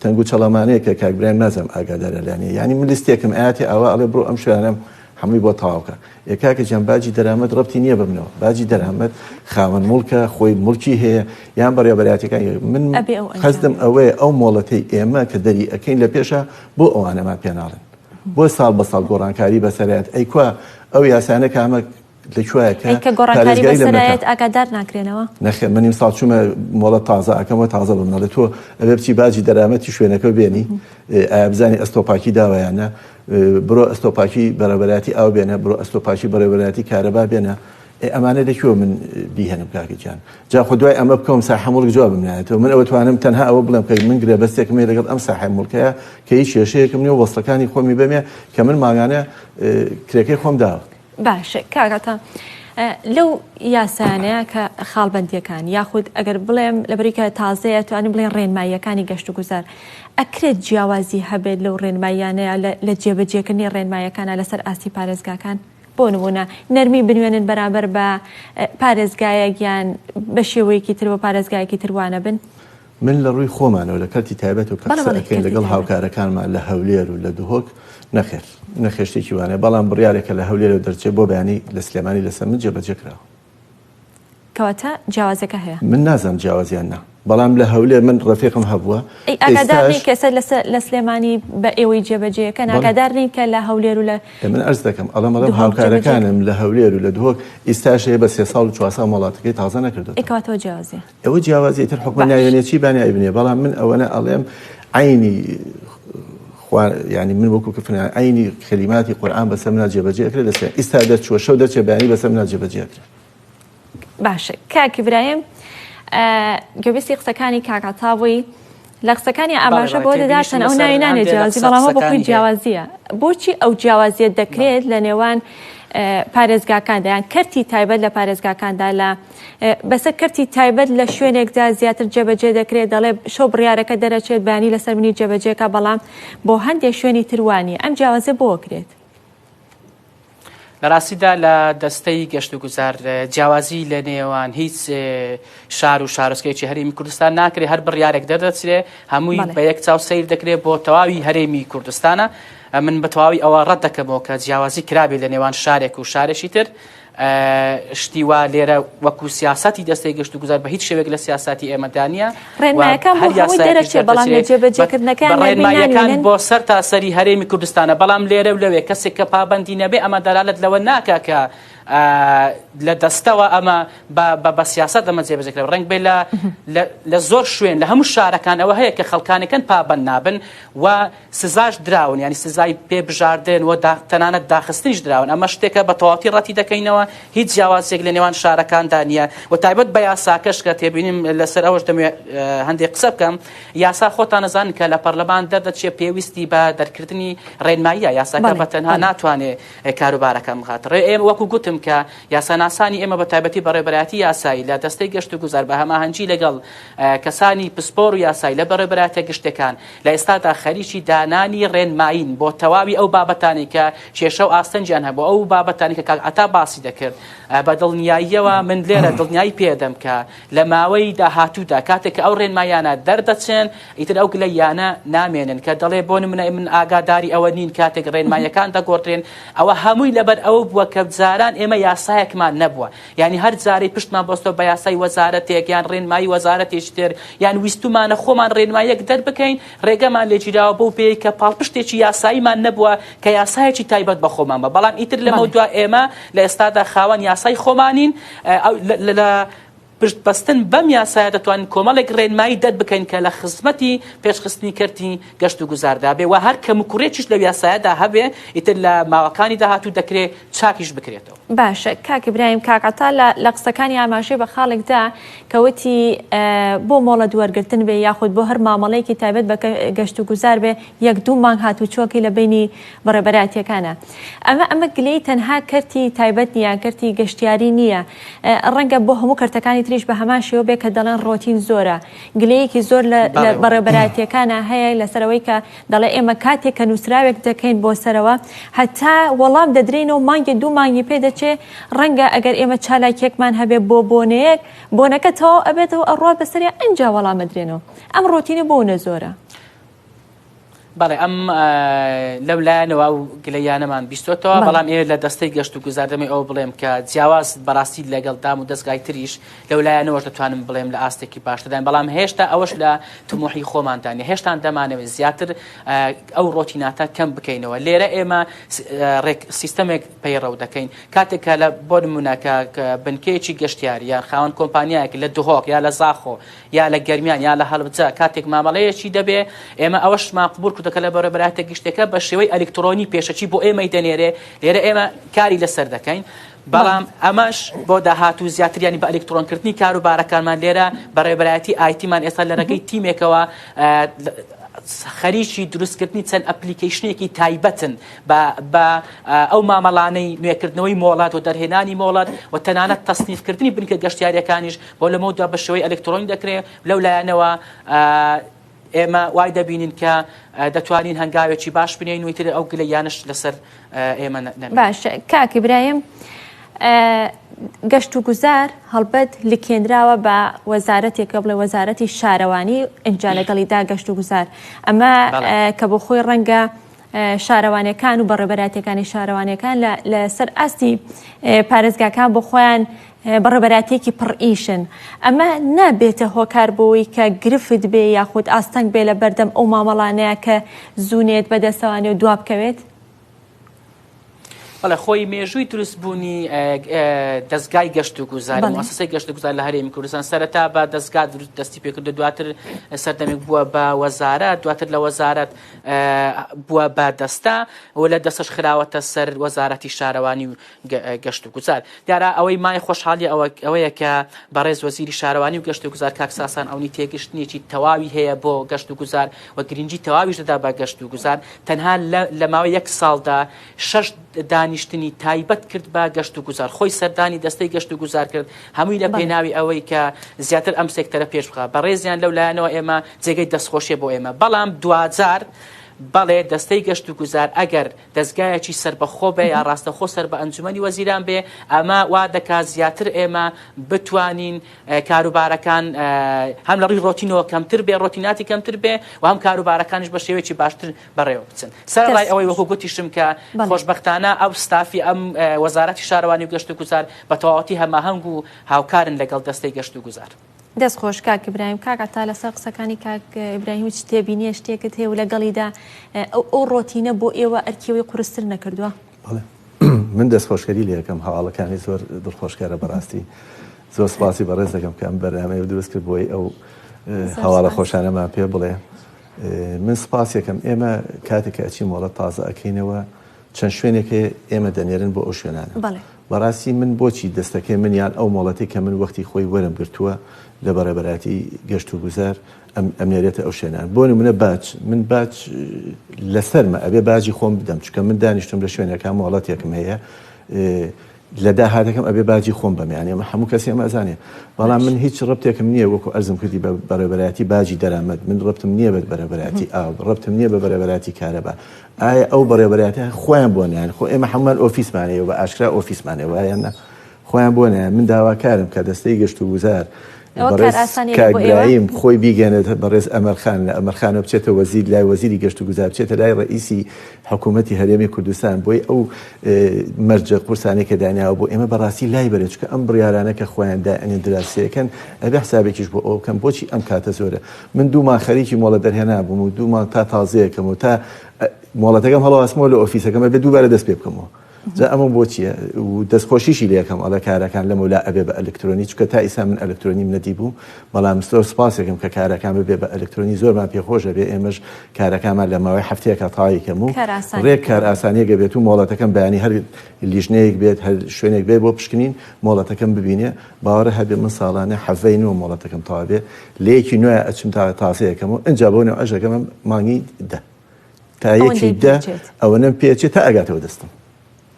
تەنگ و چەڵەمانەیە کە کاک برایم نازانم ئاگادارە لانی یانی من لیستێکم ئاتی ئاوا ئەڵێ بڕۆ ئەم شوێنەم هەمووی بۆ تەواو کە. ئێ کاکە گیان باجی دەرامەت ڕەبتی نییە بە منەوە باجی دەرامەت خاوەن موڵکە خۆی موڵکی هەیە یان بەڕێوەبەرایەتەکان من ئەبێ ئەو ئەنجام قەسدم ئەوەیە ئەو مۆڵەتەی ئێمە کە دەری ئەکەین لە پێشا بۆ ئەوانەمان پێ ناڵێن بۆ ساڵ بە ساڵ گۆڕانکاری بەسەرایەت ئەی کوا ئەو یاسانە کامە لە کوایە کە ئەی کە گۆڕانکاری پارێزگاری لەم نەکا بەسەرایەت ئاگادار ناکرێنەوە؟ نەخێر من ئیمساڵ چوومە مۆڵەت تازە ئەکەمەوە تازە بە من ئەڵێ تۆ ئەبێ بچی باجی دەرامەتی شوێنەکە بێنی ئایا بزانی ئەستۆپاکی داوە یان نا برۆ ئەستۆپاکی بەڕێوەبەرایەتی ئاو بێنە، برۆ ئەستۆپاکی بەڕێوەبەرایەتی کارەبا بێنە، ئێ ئەمانە لە کوێوە من بیهێنم کاکە گیان؟ جا خۆ دوای ئەمە بکەوم ساحە موڵک جوابم نایەتەوە، من ئەوەتوانم تەنها ئەوە بڵێم کە من گرێبەستێکم هەیە لەگەڵ ئەم ساحە موڵکەیە کە هیچ کێشەیەکم نییە و وەسڵەکانی خۆمی بەمێ کە من مانگانە کرێکەی خۆم داوە. باشە کاک عەتا لەو یاسایانەیە کە خاڵبەندیەکان یاخود ئەگەر بڵێم لەبەری کە تازەیە توانین بڵێن ڕێنماییەکانی گەشت و گوزار ئەکرێت جیاوازی هەبێت لەو ڕێنماییانەیە لە جێبەجێکردنی ڕێنمایەکانە لەسەر ئاستی پارێزگاکان بۆ نمونە نەرمی بنوێنن بەرامبەر بە پارێزگایەک یان بە شێوەیەکی تر بۆ پارێزگایەکی تر وانەبن؟ من لە ڕووی خۆمانەوە لە کەرتی تایبەت و کە قسە ئەکەین لەگەڵ هاوکارەکانمان لە هەولێر و لە دهۆک نەخێر نەخێر شتێکی وانە بەڵام بڕیارێکە لە هەولێرەوە دەرچێت بۆ بەیانی لە سلێمانی لەسەر من جێبەجێ کراوە. کەواتە جیاوازەکە هەیە. من نازانم جیاواز یان نا بەڵام لە هەولێر من ڕەفیقم هەبووە ئەی ئاگادار نین کە ئێستا لە سلێمانی بە ئێوەی جێبەجێیەکەن ئاگادار نین کە لە هەولێر و لە من ئەرز دەکەم ئەڵێم ئەڵێم هاوکارەکانم لە هەولێر و لە دهۆک ئیستاش هەیە بە سێ ساڵ و چوار ساڵ مۆڵاتەکەی تازە نەکردۆتەوە. ئەی کەواتە ئەوە جیاوازیە. ئەوە جیاوازیە ئیتر حکومەت ناوێنێ چی با ناوی بنێ بەڵام من ئەوەنە ئەڵێم عەینی خوا یعنی من وەکو کفر عەینی کەلیماتی قورئان بەسەر منا جێبەجێ ئەکرێ لەسەر ئیستا دەرچووە شەو دەرچێ بەیانی بەسەر منا جێبەجێ ئەکرێ. باشە کاک ئیبراهیم گوێبیستی قسەکانی کاک عەتا بووی. لە قسەکانی ئاماژە بۆ دەدا چەند ئەو ناوی نانێ جیاوازی بەڵام بۆ خۆی جیاوازیە بۆچی ئەو جیاوازیە دەکرێت لە نێوان پارێزگاکاندا یان کەرتی تایبەت لە پارێزگاکاندا لە بەسەر کەرتی تایبەت لە شوێنێکدا زیاتر جێبەجێ دەکرێت دەڵێ شەو بڕیارەکە دەرەچێت بەیانی لەسەر منی جێبەجێکە بەڵام بۆ هەندێک شوێنی تروانی ئەم جیاوازە بۆ کرێت. لە ڕاستیدا لە دەستەی گەشتوگوزار جیاوازی لە نێوان هیچ شار و شارۆچکەیەکی هەرێمی کوردستان ناکرێ هەر بڕیارێک دەردەچرێ هەمووی بە یەک چاو سەیر دەکرێت بۆ تەواوی هەرێمی کوردستانە من بە تەواوی ئەوە ڕەت دەکەمەوە کە جیاوازی کرابێ لە نێوان شارێک و شارێکی تر شتی وا لێرە وەکو سیاسەتی دەستەی گەشتوگوزار بە هیچ شێوەیەک لە سیاسەتی ئێمەدا نییە ڕێنمایەکان بۆ هەمووی دەرەچێ بەڵام لە جێبەجێکردنەکەیان ڕێنمایەکان بۆ سەر تا سەری هەرێمی کوردستانە بەڵام لێرە و لەوێ کەسێک کە پابەندی نەبێ ئەمە دەلالەت لەوە ناکا کە لە دەستەوە ئەمە بە سیاسەت ئەمە جێبەجێ کرا ڕەنگ بێ لە زۆر شوێن لە هەموو شارەکان ئەوە هەیە کە خەڵکانەکەن پابەند نابن و سزاش دراون یانی سزای پێ بژاردن و تەنانەت داخستنیش دراون ئەمە شتێکە بە تەواوەتی ڕەتی دەکەینەوە هیچ جیاوازیەک لە نێوان شارەکاندا نییە و تایبەت بە یاساکەش کە تێبینیم لەسەر ئەوەش دەمەوێت هەندێک قسە بکەم یاسا خۆتان ئەزانن کە لە پەرلەمان دەردەچێت پێویستی بە دەرکردنی ڕێنماییە یاساکە بە تەنها ناتوانێت کاروبارەکان بخات ڕێ ئێمە وەکو گوتم کە یاساناسانی ئێمە بە تایبەتی بەڕێوەبەرایەتی یاسایی لە دەستەی گەشت و گوزار بە هەماهەنگی لەگەڵ کەسانی پسپۆر و یاسایی لە بەڕێوەبەرایەتە گشتەکان لە ئێستادا خەریکی دانانی ڕێنمایین بۆ تەواوی ئەو بابەتانەی کە کێشە و ئاستەنگیان هەبوو، ئەو بابەتانەی کە کاک عەتا باسی دەکرد. بە دڵنیاییەوە من لێرە دڵنیایی پێدەم کە لە ماوەی داهاتوودا کاتێک کە ئەو ڕێنماییانە دەردەچن، ئیتر ئەو گلەییانە نامێنن کە دەڵێ بۆ نمونە من ئاگاداری ئەوە نین کاتێک ڕێنماییەکان دەگۆڕدرێن، ئەوە هەمووی لەبەر ئەوە بووە کە جاران ئێمە یاسایەکمان نەبووە. یانی هەر جارەی پشتمان بەستوە بە یاسای وەزارەتێک یان ڕێنمایی وەزارەتێکی تر یان ویستومانە خۆمان ڕێنماییەک دەربکەین ڕێگەمان لێگیراوە بەو پێیەی کە پاڵپشتێکی یاساییمان نەبووە کە یاسایەکی تایبەت بە خۆمان بە بەڵام ئیتر لەمەودوا ئێمە لە ئێستادا خاوەن یاسای خۆمانین لە پشت بەستن بەم یاسایە دەتوانین کۆمەڵێک ڕێنمایی دەربکەین کە لە خزمەتی پێشخستنی کەرتی گەشت و گوزاردا بێ و هەر کەموکوڕیەکیش لەو یاسایەدا هەبێ ئیتر لە ماوەکانی داهاتوو دەکرێ چاکیش بکرێتەوە. باشە کاک ئیبراهیم کاک عەتا لە لە قسەکانی ئاماژەی بە خاڵێک دا کە وتی بۆ مۆڵەت وەرگرتن بێ یاخود بۆ هەر مامەڵەیەکی تایبەت بە گەشت و گوزار بێ یەک دوو مانگ هاتوچۆکی لە بەینی بەڕێبەرایەتیەکانە ئەمە ئەمە گلەی تەنها کەرتی تایبەت نییە کەرتی گەشتیاری نییە ڕەنگە بۆ هەموو کەرتەکانی تریش بە هەمان شێوە بێ کە دەڵێن ڕۆتین زۆرە گلەیەکی زۆر لە بەڕێبەرایەتیەکانە هەیە لەسەرەوەی کە دەڵێ ئێمە کاتێک کە نووسراوێک دەکەین بۆ سەرەوە هەتا وەڵام دەدرێینەوە مانگێ دوو مانگی پێ دەچێ ڕەنگە ئەگەر ئێمە چالاکیەکمان هەبێ بۆ بۆنەیەک بۆنەکە تەواو ئەبێتەوە ئەڕوات بەسەریا ئینجا وەڵام ئەدرێنەوە ئەم ڕۆتینە بۆ نە زۆرە. بەڵێ ئەم لەو لایەنەوە ئەو گلەیانەمان بیستۆتەوە بەڵام ئێ لە دەستەی گەشت و گوزار دەمێ ئەوە بڵێم کە جیاواز بەڕاستی لەگەڵ دام و دەستگای تریش لەو لایەنەوەش دەتوانم بڵێم لە ئاستێکی باشترداین، بەڵام هێشتا ئەوەش لە تموحی خۆماندا نیە، هێشتان دەمانەوێت زیاتر ئەو ڕۆتیناتە کەم بکەینەوە. لێرە ئێمە ڕێک سیستەمێک پەیڕەو دەکەین، کاتێک کە لە بۆ نمونە کە بنکەیەکی گەشتیاری یان خاوەن کۆمپانیایەک لە دهۆک یا لە زاخۆ یا لە گەرمیان یا لە هەڵەبجە کاتێک مامەڵەیەکی دەبێ ئێمە ئەوەشمان قبوڵ کردووە کە لە بەڕێوەبەرایەتە گشتیەکە بە شێوەی ئەلیکترۆنی پێشەکی بۆ ئێمەی دەنێرێ، لێرە ئێمە کاری لەسەر دەکەین. بەڵام ئەمەش بۆ داهاتوو زیاتر یانی بە ئەلیکترۆنکردنی کاروبارەکانمان لێرە بەڕێوەبەرایەتی ئایتیمان ئێستا لە ڕێگەی تیمێکەوە خەریکی دروستکردنی چەند ئەپلیکەیشنێکی تایبەتن بە ئەو مامەڵانەی نوێکردنەوەی مۆڵەت و دەرهێنانی مۆڵەت و تەنانەت تەسنیفکردنی بنکە گەشتیاریەکانیش بۆ لەمەودوا بە شێوەی ئەلکترۆنی دەکرێت لەو لایەنەوە ئێمە وای دەبینین کە دەتوانین هەنگاوێکی باش بنێین و ئیتر ئەو گلەییانەش لەسەر ئێمە نەمێنێت. باشە کاک ئیبراهیم گەشت و گوزار هەڵبەت لکێنراوە بە وەزارەتێکە بڵێ وەزارەتی شارەوانی ئینجا لەگەڵیدا گەشت و گوزار ئەمە کە بۆ خۆی ڕەنگە شارەوانیەکان و بەڕێوەبەرایەتیەکانی شارەوانیەکان لەسەر ئاستی پارێزگاکان بۆ خۆیان بەڕێوەبەرایەتیەکی پڕ ئیشن ئەمە نابێتە هۆکار بۆی کە گرفت بێ یاخود ئاستەنگ بێ لە بەردەم ئەو مامەڵانەیە کە زوو نێت بەدەستەوانێ و دوا بکەوێت؟ بەڵێ خۆی مێژووی دروستبوونی دەزگای گەشت و گوزار موسسەی گەشت و گوزار لە هەرێمی کوردستان سەرەتا بە دەزگا دروست دەستی پێکرد و دواتر سەردەمێک بووە بە وەزارەت دواتر لە وەزارەت بووە بە دەستە و لە دەستەش خراوەتە سەر وەزارەتی شارەوانی و گەشت و گوزار. دیارە ئەوەی مایە خۆشحاڵی ئەوەیە کە بەڕێز وەزیری شارەوانی و گەشت و گوزار کاک ساسان عەونی تێگەشتنێکی تەواوی هەیە بۆ گەشت و گوزار و گرنگی تەواویش دەدا بە گەشت و گوزار تەنها لە ماوەی یەک ساڵدا شەش دانیشتنی تایبەت کرد بە گەشت و گوزار خۆی سەردانی دەستەی گەشت و گوزار کرد هەمووی لە پێناوی ئەوەی کە زیاتر ئەم سێکتەرە پێش بخا بەڕێزیان لەو لایەنەوە ئێمە جێگەی دەستخۆشیە بۆ ئێمە بەڵام دواجار بەڵێ دەستەی گەشت و گوزار ئەگەر دەزگایەکی سەربەخۆ بێ یا ڕاستەخۆ سەر بە ئەنجومەنی وەزیران بێ ئەمە وا دەکات زیاتر ئێمە بتوانین کاروبارەکان هەم لە ڕووی ڕۆتینەوە کەمتر بێ ڕۆتیناتی کەمتر بێ و هەم کاروبارەکانیش بە شێوەیەکی باشتر بەڕێوە بچن سەرەڕای ئەوەی وەکو گوتیشم کە خۆشبەختانە ئەو ستافی ئەم وەزارەتی شارەوانی و گەشت و گوزار بە تەواوەتی هەماهەنگ و هاوکارن لەگەڵ دەستەی گەشت و گوزار. دەست خۆش کاک ئیبراهیم. کاک عەتا لەسەر قسەکانی کاک ئیبراهیم هیچ تێبینیە شتێکت هەیە و لەگەڵیدا ئەو ئەو ڕۆتینە بۆ ئێوە ئەرکی ئەوەی قورستر نەکردووە؟ بەڵێ من دەستخۆشکەری لێ ئەکەم هەواڵەکانی زۆر دڵخۆشکەرە بەڕاستی زۆر سپاسی بەڕێز دەکەم کە ئەم بەرنامەیە دروست کرد بۆی ئەو هەواڵە خۆشانەمان پێ بڵێ من سپاسێکم ئێمە کاتێک کە ئەچین مۆڵەت تازە ئەکەینەوە چەند شوێنێک هەیە ئێمە دەنێرن بۆ ئەو شوێنانە. بەڕاستی من بۆچی دەستەکەی من یان ئەو مۆڵەتەی کە من وەختی خۆی وەرم گرتووە لە بەڕێبەرایەتی گەشت و گوزار ئەم ئەمنێرێتە ئەو شوێنان بۆ نمونە باج من باج لەسەرمە ئەبێ باجی خۆم بدەم چونکە من دانیشتم لە شوێنێکا مۆڵەتێکم هەیە لە داهاتەکەم ئەبێ باجی خۆم بەم یانی ئەمە هەموو کەسی ئەمە ئەزانێ بەڵام من هیچ ڕەبتێکم نییە وەکو ئەرزم کردی بە بەڕێوەبەرایەتی باجی دەرامەت من ڕەبتم نییە بە بەڕێوەبەرایەتی ئاو ڕەبتم نییە بە بەڕێوەبەرایەتی کارەبا ئایا ئەو بەڕێوەبەرایەتە خۆیان بۆ نایەن خۆ ئێمە هەموومان ئۆفیسمان هەیە و بە ئاشکرا ئۆفیسمان هەیە وایە نا خۆیان بۆ نایەن من داواکارم کە دەستەی گەشت و گوزار ئەوە بەڕێز کارئاسانییەکە کاک بۆ ئێوە؟ برایم خۆی بیگەنێت بەڕێز ئەمەرخان لە ئەمەرخانەوە بچێتە وەزیر لای وەزیری گەشت و گوزار بچێتە لای ڕەئیسی حکوومەتی هەرێمی کوردستان بۆی ئەو مەرجە قورسانەی کە دانیاوە بۆ ئێمە بەڕاستی لای بەرێت چونکە ئەم بڕیارانە کە خۆیان دائەنێن دراسەیەکەن ئەبێ حسابێکیش بۆ ئەوە بکەن بۆچی ئەم کاتە زۆرە من دوو مانگ خەریکی مۆڵەت دەرهێنان بووم و دوو مانگ تا تازەیەکەم و تا مۆڵەتەکەم هەڵواسمەوە لە ئۆفیسەکەم ئەبێ دووبارە دەست پێ بکەمەوە جا ئەمە بۆ چییە و دەستخۆشیشی لێکەم ئەڵێ کارەکان لەمەولا ئەبێ بە ئەلکترۆنی چونکە تا ئیسا من ئەلکترۆنیم نەدیبوو بەڵام زۆر سپاسێکم کە کارەکان ببێ بە ئەلکترۆنی زۆرمان پێخۆشە بێ ئێمەش کارەکانمان لە ماوەی هەفتەیەکا تەواوی کەم و ڕێک کارئاسانیەک ئەبێت و مۆڵەتەکەم بەیانی هەر لیژنەیەک بێت هەر شوێنێک بێت بۆ پشکنین مۆڵەتەکەم ببینێ باوەڕە هەبێ من ساڵانە حەڤەی نۆ مۆڵەتەکەم تەواو بێ لە یەکی نۆیە ئەچم تا تازەیەکەم و ئینجا بۆ نەوعەش ئەگەمە مانگی دە تا یەکی دە ئەوەنەم پێچێت تا ئەگاتەوە دەستم.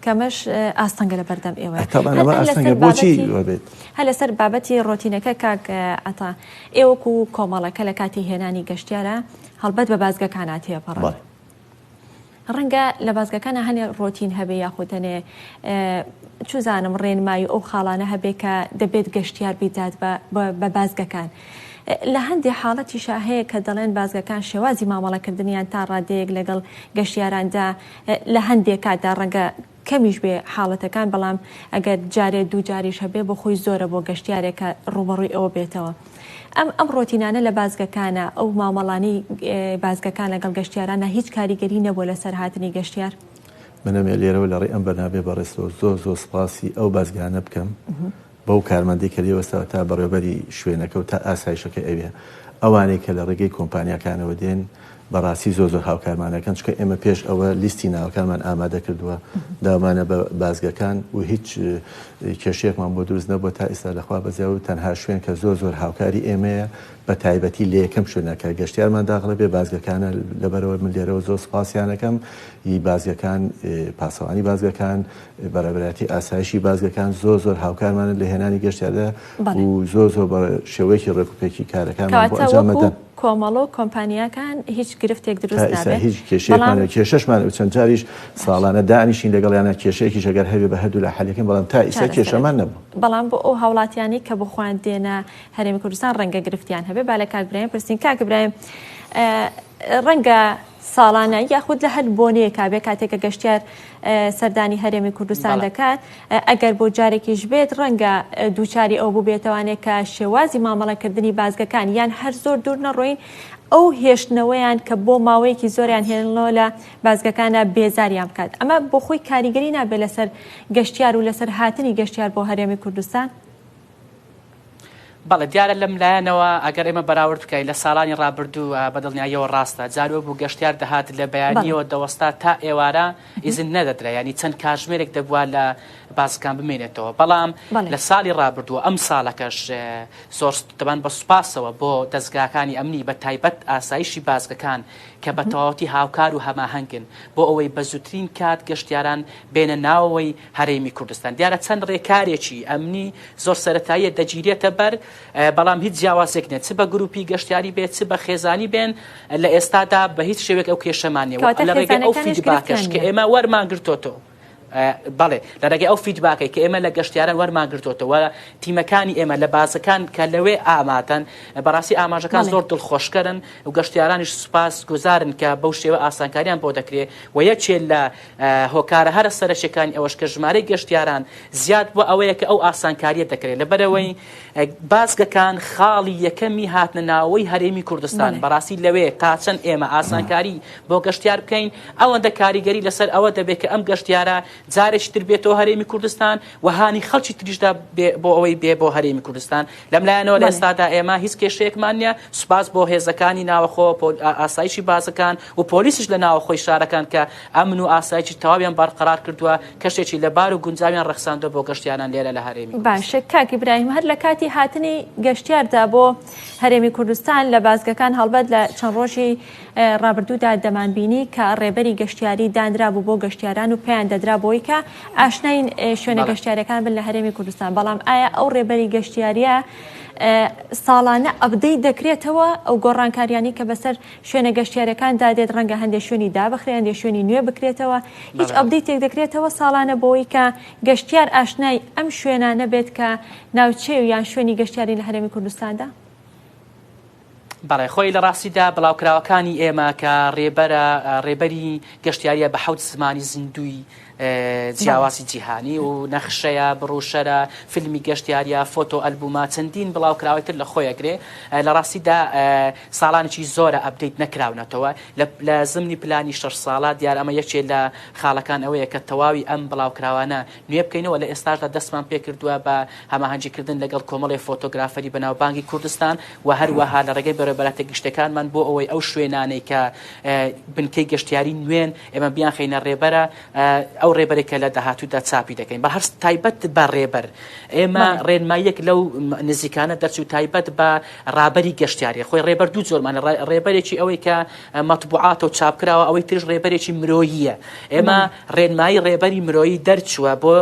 کەمەش ئاستەنگە لە بەردەم ئێوە. تەبعەن ئەمە ئاستەنگە بۆچی وابێت؟ هەر لەسەر بابەتی ڕۆتینەکە کاک عەتا ئێوە وەکو کۆمەڵەکە لە کاتی هێنانی گەشتیارە هەڵبەت بە بازگەکانا تێپەڕن. بەڵێ. ڕەنگە لە بازگەکانا هەنێ ڕۆتین هەبێ یاخود هەنێ چوزانم ڕێنمایی و ئەو خاڵانە هەبێ کە دەبێت گەشتیار بیدات بە بازگەکان. لە هەندێ حاڵەتیشا هەیە کە دەڵێن بازگەکان شێوازی مامەڵەکردنیان تا ڕادەیەک لەگەڵ گەشتیاراندا لە هەندێ کاتدا ڕەنگە کەمیش بێ حاڵەتەکان بەڵام ئەگەر جارێ دوو جاریش هەبێ بۆ خۆی زۆرە بۆ گەشتیارێک کە ڕووبەڕووی ئەوە بێتەوە. ئەم ئەم ڕۆتینانە لە بازگەکانە ئەو مامەڵانەی بازگەکان لەگەڵ گەشتیارانە هیچ کاریگەری نەبووە لەسەر هاتنی گەشتیار؟ من ئەمێ لێرەوە لە ڕێی ئەم بەرنامەی بەڕێزتەوە زۆر زۆر سپاسی ئەو بازگانە بکەم بەو کارمەندەی کە لێ وەستاوە تا بەڕێوەبەری شوێنەکە و تا ئاسایشەکەی ئەوێ ئەوانەی کە لە ڕێگەی کۆمپانیاکانەوە دێن بەڕاستی زۆر زۆر هاوکارمان ئەکەن چونکە ئێمە پێش ئەوە لیستی ناوەکانمان ئامادە کردووە داومانە بە بازگەکان و هیچ کێشەیەکمان بۆ دروست نەبووە تا ئیستا لەخوا بەزیاد و تەنها شوێن کە زۆر زۆر هاوکاری ئێمەیە بە تایبەتی لە یەکەم شوێنە کە گەشتیارمان داخڵە بێ بازگەکانە لەبەرەوە من لێرەوە زۆر سپاسیانەکەم ی بازگەکان پاسەوانی بازگەکان بەڕێوەبەرایەتی ئاسایشی بازگەکان زۆر زۆر هاوکارمانن لە هێنانی گەشتیاردا و زۆر زۆر بە شێوەیەکی ڕێکوپێکی کارەکانمان بۆ کەواتە ئەنجام وەکو ئەدەن. کۆمەڵە و کۆمپانیاکان هیچ گرفتێک تا دروست ئیستا نابێ هیچ کێشەیەکمان بەڵام نەبوو کێشەشمان نەبوو چەند جاریش ساڵانە دانیشین لەگەڵیانا کێشەیەکیش ئەگەر هەبێ بە هەردوولا حەلەکەین بەڵام تا ئیستا چارەسەرە کێشەمان نەبوو. بەڵام بۆ ئەو هاوڵاتیانەی کە بۆ خۆیان دێنە هەرێمی کوردستان ڕەنگە گرفتیان هەبێ با لە کاک برایم پرسین کاک برایم ڕەنگە. ساڵانە یاخود لە هەر بۆنەیەکا بێ کاتێک کە گەشتیار سەردانی هەرێمی کوردستان دەکات ئەگەر بۆ جارێکیش بێت ڕەنگە دووچاری ئەو بووبێتەوانێ کە شێوازی مامەڵەکردنی بازگەکان یان هەر زۆر دوور نەڕۆین ئەو هێشتنەوەیان کە بۆ ماوەیەکی زۆریان هێنەوە لە بازگەکانە بێزاریان بکات ئەمە بۆ خۆی کاریگەری نابێت لەسەر گەشتیار و لەسەر هاتنی گەشتیار بۆ هەرێمی کوردستان؟ بەڵێ دیارە لەم لایەنەوە ئەگەر ئێمە بەراورد بکەین لە ساڵانی ڕابردوو بە دڵنیاییەوە ڕاستە جارۆ بوو گەشتیار دەهات لە بەیانیەوە دەوەستا تا ئێوارە ئیزن نەدەدرا ینی چەند کاژمێرێک دەبووە لە بازکان بمێنێتەوە بەڵام لە ساڵی ڕابردووە ئەم ساڵەکەش زۆر دەبان بە سوپاسەوە بۆ دەستگاکانی ئەمنی بە تایبەت ئاسایشی بازگەکان کە بە تەواوەتی هاوکار و هەماهەنگن بۆ ئەوەی بە زووترین کات گەشتیاران بێنە ناوەوەی هەرێمی کوردستان. دیارە چەند رێکارێکی ئەمنی زۆر سەرەتاییە دەگیرێتە بەر، بەڵام هیچ جیاوازێک نیە چ بە گروپی گەشتیاری بێت چ بە خێزانی بێن، لە ئێستادا بە هیچ شێوەیەک ئەو کێشەمان نیە و لە رێگەی ئەو فیدباکەش کە ئێمە وەرمان گرتۆتەوە. بەڵێ لە ڕێگەی ئەو فیدباکەی کە ئێمە لە گەشتیاران وەرمان گرتووەتەوە تیمەکانی ئێمە لە بازەکان کە لەوێ ئامادەن بەڕاستی ئاماژەکان زۆر دڵخۆشکەرن و گەشتیارانیش سوپاس گوزارن کە بەو شێوە ئاسانکاریان بۆ دەکرێ و یەکێ لە هۆکارە هەرە سەرەکیەکانی ئەوەش کە ژمارەی گەشتیاران زیاد بووە ئەوەیە کە ئەو ئاسانکاریە دەکرێت لەبەرەوەی بازگەکان خاڵی یەکەمی هاتنە ناوەی هەرێمی کوردستان بەڕاستی لەوێ تا چەند ئێمە ئاسانکاری بۆ گەشتیار بکەین ئەوەندە کاریگەری لەسەر ئەوە دەبێت کە ئەم گەشتیارە جارێکی تر بێتەوە هەرێمی کوردستان و هانی خەڵکی تریشدا بۆ ئەوەی بێ بۆ هەرێمی کوردستان لەم لایەنەوە لە ئێستادا ئێمە هیچ کێشەیەکمان نییە سوپاس بۆ هێزەکانی ناوەخۆ ئاسایشی بازەکان و پۆلیسیش لە ناوەخۆی شارەکان کە ئەمن و ئاسایشی تەواویان بەرقەرار کردووە کەشێکی لەبار و گونجاویان ڕەخساندووە بۆ گەشتیاران لێرە لە هەرێمی باشە کاک ئیبراهیم هەر لە کاتی هاتنی گەشتیاردا بۆ هەرێمی کوردستان لە بازگەکان هەڵبەت لە چەند ڕۆژی ڕابردوودا دەمانبینی کە ڕێبەری گەشتیاری دانرابوو بۆ گەشتیاران و پێیان دەدرا بۆی کە ئاشنای شوێنە گەشتیارەکان بن لە هەرێمی کوردستان بەڵام ئایا ئەو ڕێبەری گەشتیاریە ساڵانە update دەکرێتەوە ئەو گۆڕانکاریانی کە بەسەر شوێنە گەشتیارەکاندا دێت ڕەنگە هەندێک شوێنی دابخرێ هەندێک شوێنی نوێ بکرێتەوە هیچ update ێک دەکرێتەوە ساڵانە بۆی کە گەشتیار ئاشنای ئەم شوێنانە بێت کە ناوچەیە یان شوێنی گەشتیاری لە هەرێمی کوردستاندا؟ بەڵێ خۆی لە ڕاستیدا بڵاوکراوەکانی ئێمە کە ڕێبەرە ڕێبەری گەشتیاریە بە حەوت زمانی زیندووی جیاوازی جیهانی و نەخشەیە بڕوشەرە فیلمی گەشتیاریە فۆتۆ ئەلبومە چەندین بڵاوکراوەی تر لە خۆیەگرێ لە ڕاستیدا ساڵانێکی زۆرە update نەکراونەتەوە لە زمنی پلانی شەش ساڵە دیار ئەمە یەکێ لە خاڵەکان ئەوەیە کە تەواوی ئەم بڵاوکراوانە نوێ بکەینەوە، لە ئێستاشدا دەستمان پێکردووە بە هەماهەنگی کردن لەگەڵ کۆمەڵێ فۆتۆگرافەری بەناوبانگی کوردستان و هەروەها لە ڕێگەی بەڕێوەبەرایەتیە گشتیەکانمان بۆ ئەوەی ئەو شوێنانەی کە بنکەی گەشتیاری نوێن ئێمە بیانخەینە ڕێبەرە ئەو ڕێبەرێک کە لە داهاتوودا چاپی دەکەین بە هەر تایبەت بە ڕێبەر ئێمە ڕێنماییەک لەو نزیکانە دەرچوو تایبەت بە ڕابەری گەشتیاری خۆی ڕێبەر دوو جۆرمانە ڕێبەرێکی ئەوەی کە مەتبوعاتە و چاپکراوە ئەوەی ترش ڕێبەرێکی مرۆییە ئێمە ڕێنمایی ڕێبەری مرۆیی دەرچووە بۆ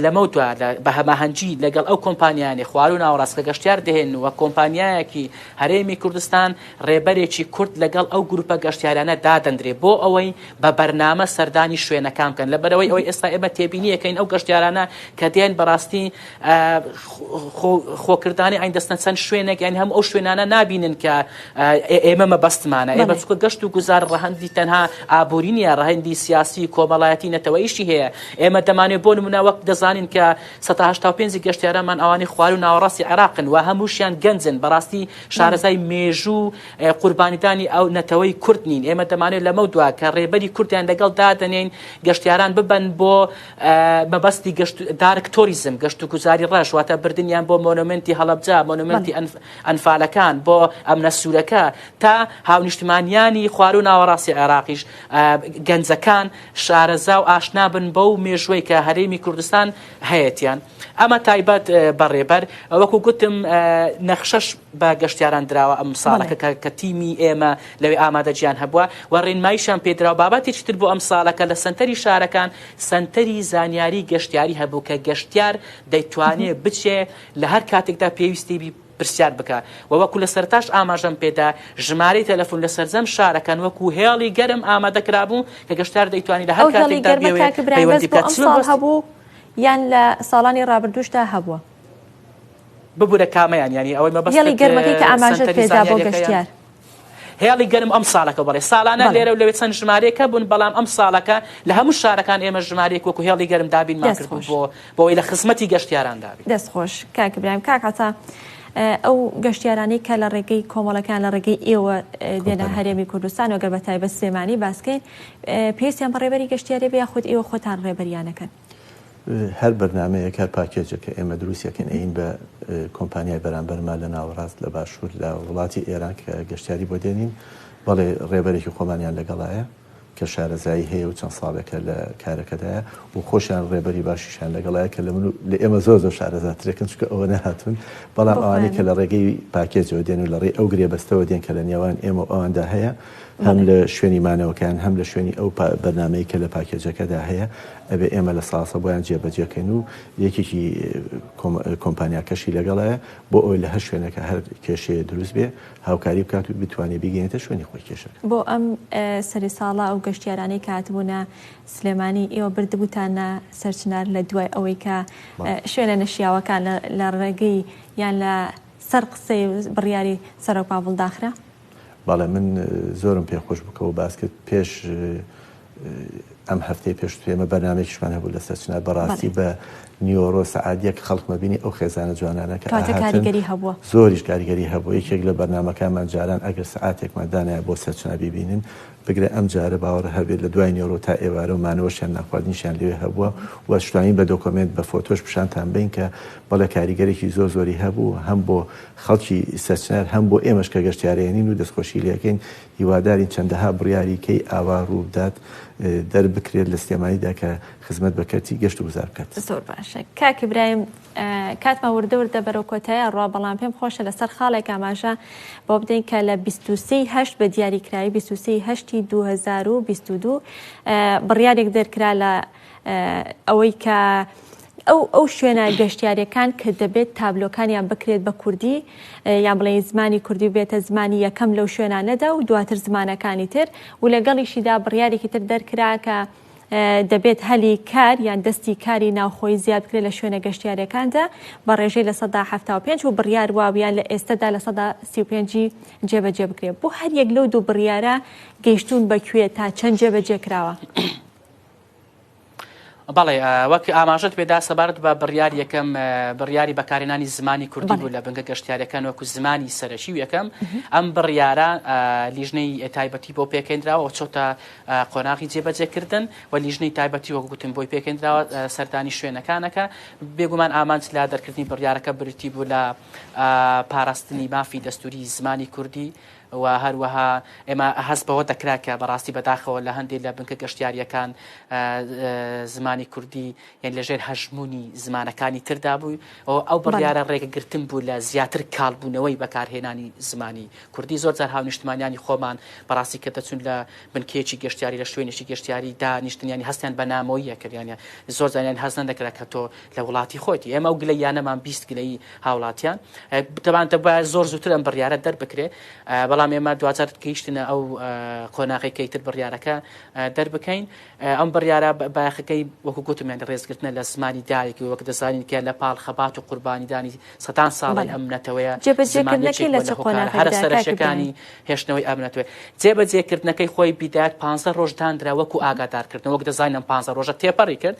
لەمەودوا بە هەماهەنگی لەگەڵ ئەو کۆمپانیایانەی خواروو ناوەڕاست کە گەشتیار دەهێنن و کۆمپانیایەکی هەرێمی کوردستان ڕێبەرێکی کورد لەگەڵ ئەو گروپە گەشتیارانە دادەندرێ بۆ ئەوەی بە بەرنامە سەردانی شوێنەکان بکەن لەبەرئەوەی ئەوەی ئێستا ئێمە تێبینی ئەکەین ئەو گەشتیارانە کە دێن بەڕاستی خۆکردانی ئەین دەستنە چەند شوێنێک یان هەموو ئەو شوێنانە نابینن کە ئێمە مەبەستمانە ئێمە چونکە گەشت و گوزار ڕەهەندی تەنها ئابووری نییە ڕەهەندی سیاسی کۆمەڵایەتی نەتەوەیشی هەیە ئێمە دەمانێت بۆ نمونە وەک دەزانین کە 185 گەشتیارانمان ئەوانەی خوار و ناوەڕاستی عێراقن و هەمووشیان گەنجن بەڕاستی شارەزای مێژوو قوربانیدانی ئەو نەتەوەی کورد نین ئێمە دەمانێت لەمە دوا کە ڕێبەری کوردیان لەگەڵ دادەنێین گەشتیاران ببەن بۆ مەبەستی گەشت dark tourism گەشت و گوزاری ڕەش واتە بردنیان بۆ مۆنۆمێنتی هەڵەبجە مۆنۆمێنتی ئەنفالەکان بۆ ئەمنە سوورەکە تا هاونیشتمانیانی خواروو ناوەڕاستی عێراقیش گەنجەکان شارەزا و ئاشنا بن بەو مێژووەی کە هەرێمی کوردستان هەیەتیان ئەمە تایبەت بە ڕێبەر وەکو گوتم نەخشەش بە گەشتیاران دراوە ئەم ساڵەکە کە تیمی ئێمە لەوێ ئامادەگیان هەبووە و ڕێنماییشیان پێدراوە بابەتێکی تر بۆ ئەم ساڵەکە لە سەنتەری شارەکان سەنتەری زانیاری گەشتیاری هەبوو کە گەشتیار دەیتوانێ بچێ لە هەر کاتێکدا پێویستی بی پرسیار بکا و وەکو لە سەرەتاش ئاماژەم پێدا ژمارەی تەلەفون لە سەرجەم شارەکان وەکو هێڵی گەرم ئامادە کرابوو کە گەشتیار دەیتوانی لە هەر ئەو هێڵی کاتێکدا گەرمە بیەوێ کاک ئیبراهیم بەس پەیوەندی بۆ بکات ئەم چ ساڵ مەبەست هەبوو یان لە ساڵانی ڕابردووشدا هەبووە؟ ببورە کامەیان یانی ئەوەی هێڵی مەبەستت گەرمەکەی کە ئاماژەت سەنتەری پێدا بۆ زانیاریەکە یان گەشتیار. هێڵی گەرم ئەم ساڵەکە بەڵێ ساڵانە لێرە و لەوێ چەند ژمارەیەک هەبوون بەڵام ئەم ساڵەکە لە هەموو شارەکان ئێمە ژمارەیەک وەکو هێڵی گەرم دابینمان کردبوو بۆ بۆ ئەوەی لە خزمەتی گەشتیاراندا بین. دەست خۆش کاک ئیبراهیم. کاک عەتا ئەو گەشتیارانەی کە لە ڕێگەی کۆمەڵەکان لە ڕێگەی ئێوە دێنە هەرێمی کوردستان و گەر بە تایبەت سلێمانی باسکەین پێویستیان بە ڕێبەری گەشتیاری بێ یاخود ئێوە خۆتان ڕێبەریانەکەن؟ هەر بەرنامەیەک هەر پاکێجێک کە ئێمە دروستیەکەین ئەیین بە کۆمپانیای بەرامبەرمان لە ناوەڕاست لە باشوور لە وڵاتی ئێران کە گەشتیاری بۆ دێنین بەڵێ ڕێبەرێکی خۆمانیان لەگەڵایە کە شارەزایی هەیە و چەند ساڵێکە لە کارەکەدایە و خۆشیان ڕێبەری باشیشیان لەگەڵایە کە لە من و لە ئێمە زۆر زۆر شارەزاترێکن چونکە ئەوە نەهاتوون بەڵام ئەوانەی کە لە ڕێگەی پاکێجەوە دێن و لە ڕێی ئەو گرێبەستەوە دێن کە لە نێوان ئێمە و ئەواندا هەیە هەم لە شوێنی مانەوەکەیان هەم لە شوێنی ئەو بەرنامەی کە لە پاکێجەکەدا هەیە ئەبێ ئێمە لە ساسە بۆیان جێبەجێکەین و یەکێکی کۆمپانیاکەشی لەگەڵایە بۆ ئەوەی لە هەر شوێنەکە هەر کێشەیە دروست بێ هاوکاری بکات و بتوانێ بیگەێنێتە شوێنی خۆی کێشەکە. بۆ ئەم سەری ساڵە ئەو گەشتیارانەی کە هاتبوونە سلێمانی ئێوە بردبووتانە سەرچنار لە دوای ئەوەی کە شوێنە نەشیاوەکان لە ڕێگەی یان لە سەر قسەی بڕیاری سەرۆک پاڤڵ داخرا؟ بەڵێ من زۆرم پێ خۆش بوو کە باس کرد پێش ئەم هەفتەی پێش ئێمە بەرنامەیەکیشمان هەبوو لەسەر چنار بەڕاستی بە نیۆرۆ سەعات یەک خەڵکمە بینی ئەو خێزانە جوانانە کە کاریگەری هەبووە زۆریش کاریگەری هەبوو یەکێک لە بەرنامەکانمان جاران ئەگەر سەعاتێکمان دانایە بۆ سەر چنار بیبینن بگرە ئەم جارە باوەڕ هەبێت لە دوای نیۆرۆ تا ئێوارە و مانەوەشیان نانخواردنیشیان لەوێ هەبووە و شتوانین بە دۆکۆمێنت بە فۆتۆش پیشانتان بەین کە بەڵێ کاریگەرێکی زۆر زۆری هەبوو هەم بۆ خەڵکی سەرچنار هەم بۆ ئێمەش کە گەشتیارێنین و دەستخۆشی لێکەین هیوادارین چەندەها بڕیاری کەی ئاوا ڕووبدات دەربکرێت لە سلێمانیدا کە خزمەت بە کەرتی گەشت و گوزار بکات. زۆر باشە کاک ئیبراهیم کاتمان وردە وردە بەرەو کۆتایی ئەڕوا بەڵام پێم خۆشە لەسەر خاڵێک ئاماژە بۆ بدەین کە لە 23 هەشت بە دیاریکراوی 23 هەشتی 2022 بڕیارێک دەرکرا لە ئەوەی کە ئەو ئەو شوێنە گەشتیاریەکان کە دەبێت تابلۆکانیان بکرێت بە کوردی یان بڵێین زمانی کوردی بێتە زمانی یەکەم لەو شوێنانەدا و دواتر زمانەکانی تر و لەگەڵیشیدا بڕیارێکی تر دەرکرا کە دەبێت هەلی کار یان دەستی کاری ناوخۆی زیاد بکرێت لە شوێنە گەشتیارەکاندا بە ڕێژەی 75% و بڕیار واویان لە ئێستەدا 35% جێبەجێ بکرێت بۆ هەر یەک لەو دوو بڕیارە گەیشتوون بە کوێ تا چەند جێبەجێ کراوە؟ بەڵێ وەک ئاماژەت پێدا سەبارەت بە بڕیار یەکەم بڕیاری بەکارهێنانی زمانی کوردی بوو لە بنکە گەشتیارەکان وەکو زمانی سەرەکی و یەکەم ئەم بڕیارە لیژنەی تایبەتی بۆ پێکێنراوە و چۆتە قۆناغی جێبەجێکردن و لیژنەی تایبەتی وەک گوتم بۆی پێکێنراوە سەردانی شوێنەکانەکە بێگومان ئامانج لە دەرکردنی بڕیارەکە بریتی بوو لە پاراستنی مافی دەستوری زمانی کوردی و هەروەها ئێمە هەست بەوە دەکرا کە بەڕاستی بەداخەوە لە هەندێک لە بنکە گەشتیارییەکان زمانی کوردی یان لەژێر هەژموونی زمانەکانی تردا بوو و ئەو بڕیارە ڕێگەگرتن بوو لە زیاتر کاڵبوونەوەی بەکارهێنانی زمانی کوردی. زۆر جار هاونیشتمانیانی خۆمان بەڕاستی کە دەچوون لە بنکەیەکی گەشتیاری لە شوێنێکی گەشتیاری دانیشتن یانی هەستیان بە نامۆیی ئەکرد یانی زۆر جار یانی هەست نەدەکرا کە تۆ لە وڵاتی خۆتی. ئێمە ئەو گلەییانەمان 20 گلەیی هاوڵاتیان تەبان دەبوایە زۆر زووتر ئەم بڕیارە دەربکرێ بەڵام ئێمە دواجار گەیشتنە ئەو قۆناغی کە ئیتر بڕیارەکە دەربکەین ئەم بڕیارە بایەخەکەی وەکو گوتم یان ڕێزگرتنە لە زمانی دایک وەک دەزانین کە لە پاڵ خەبات و قوربانیدانی سەدان ساڵی ئەم نەتەوەیە جێبەجێکردنەکەی لە چ قۆناغێکدا هەرە سەرەکیەکانی هێشتنەوەی ئەم نەتەوەیە جێبەجێکردنەکەی خۆی بیدایەت 15 ڕۆژ دانرا وەکو ئاگادارکردن وەک دەزانین ئەم 15 ڕۆژە تێپەڕی کرد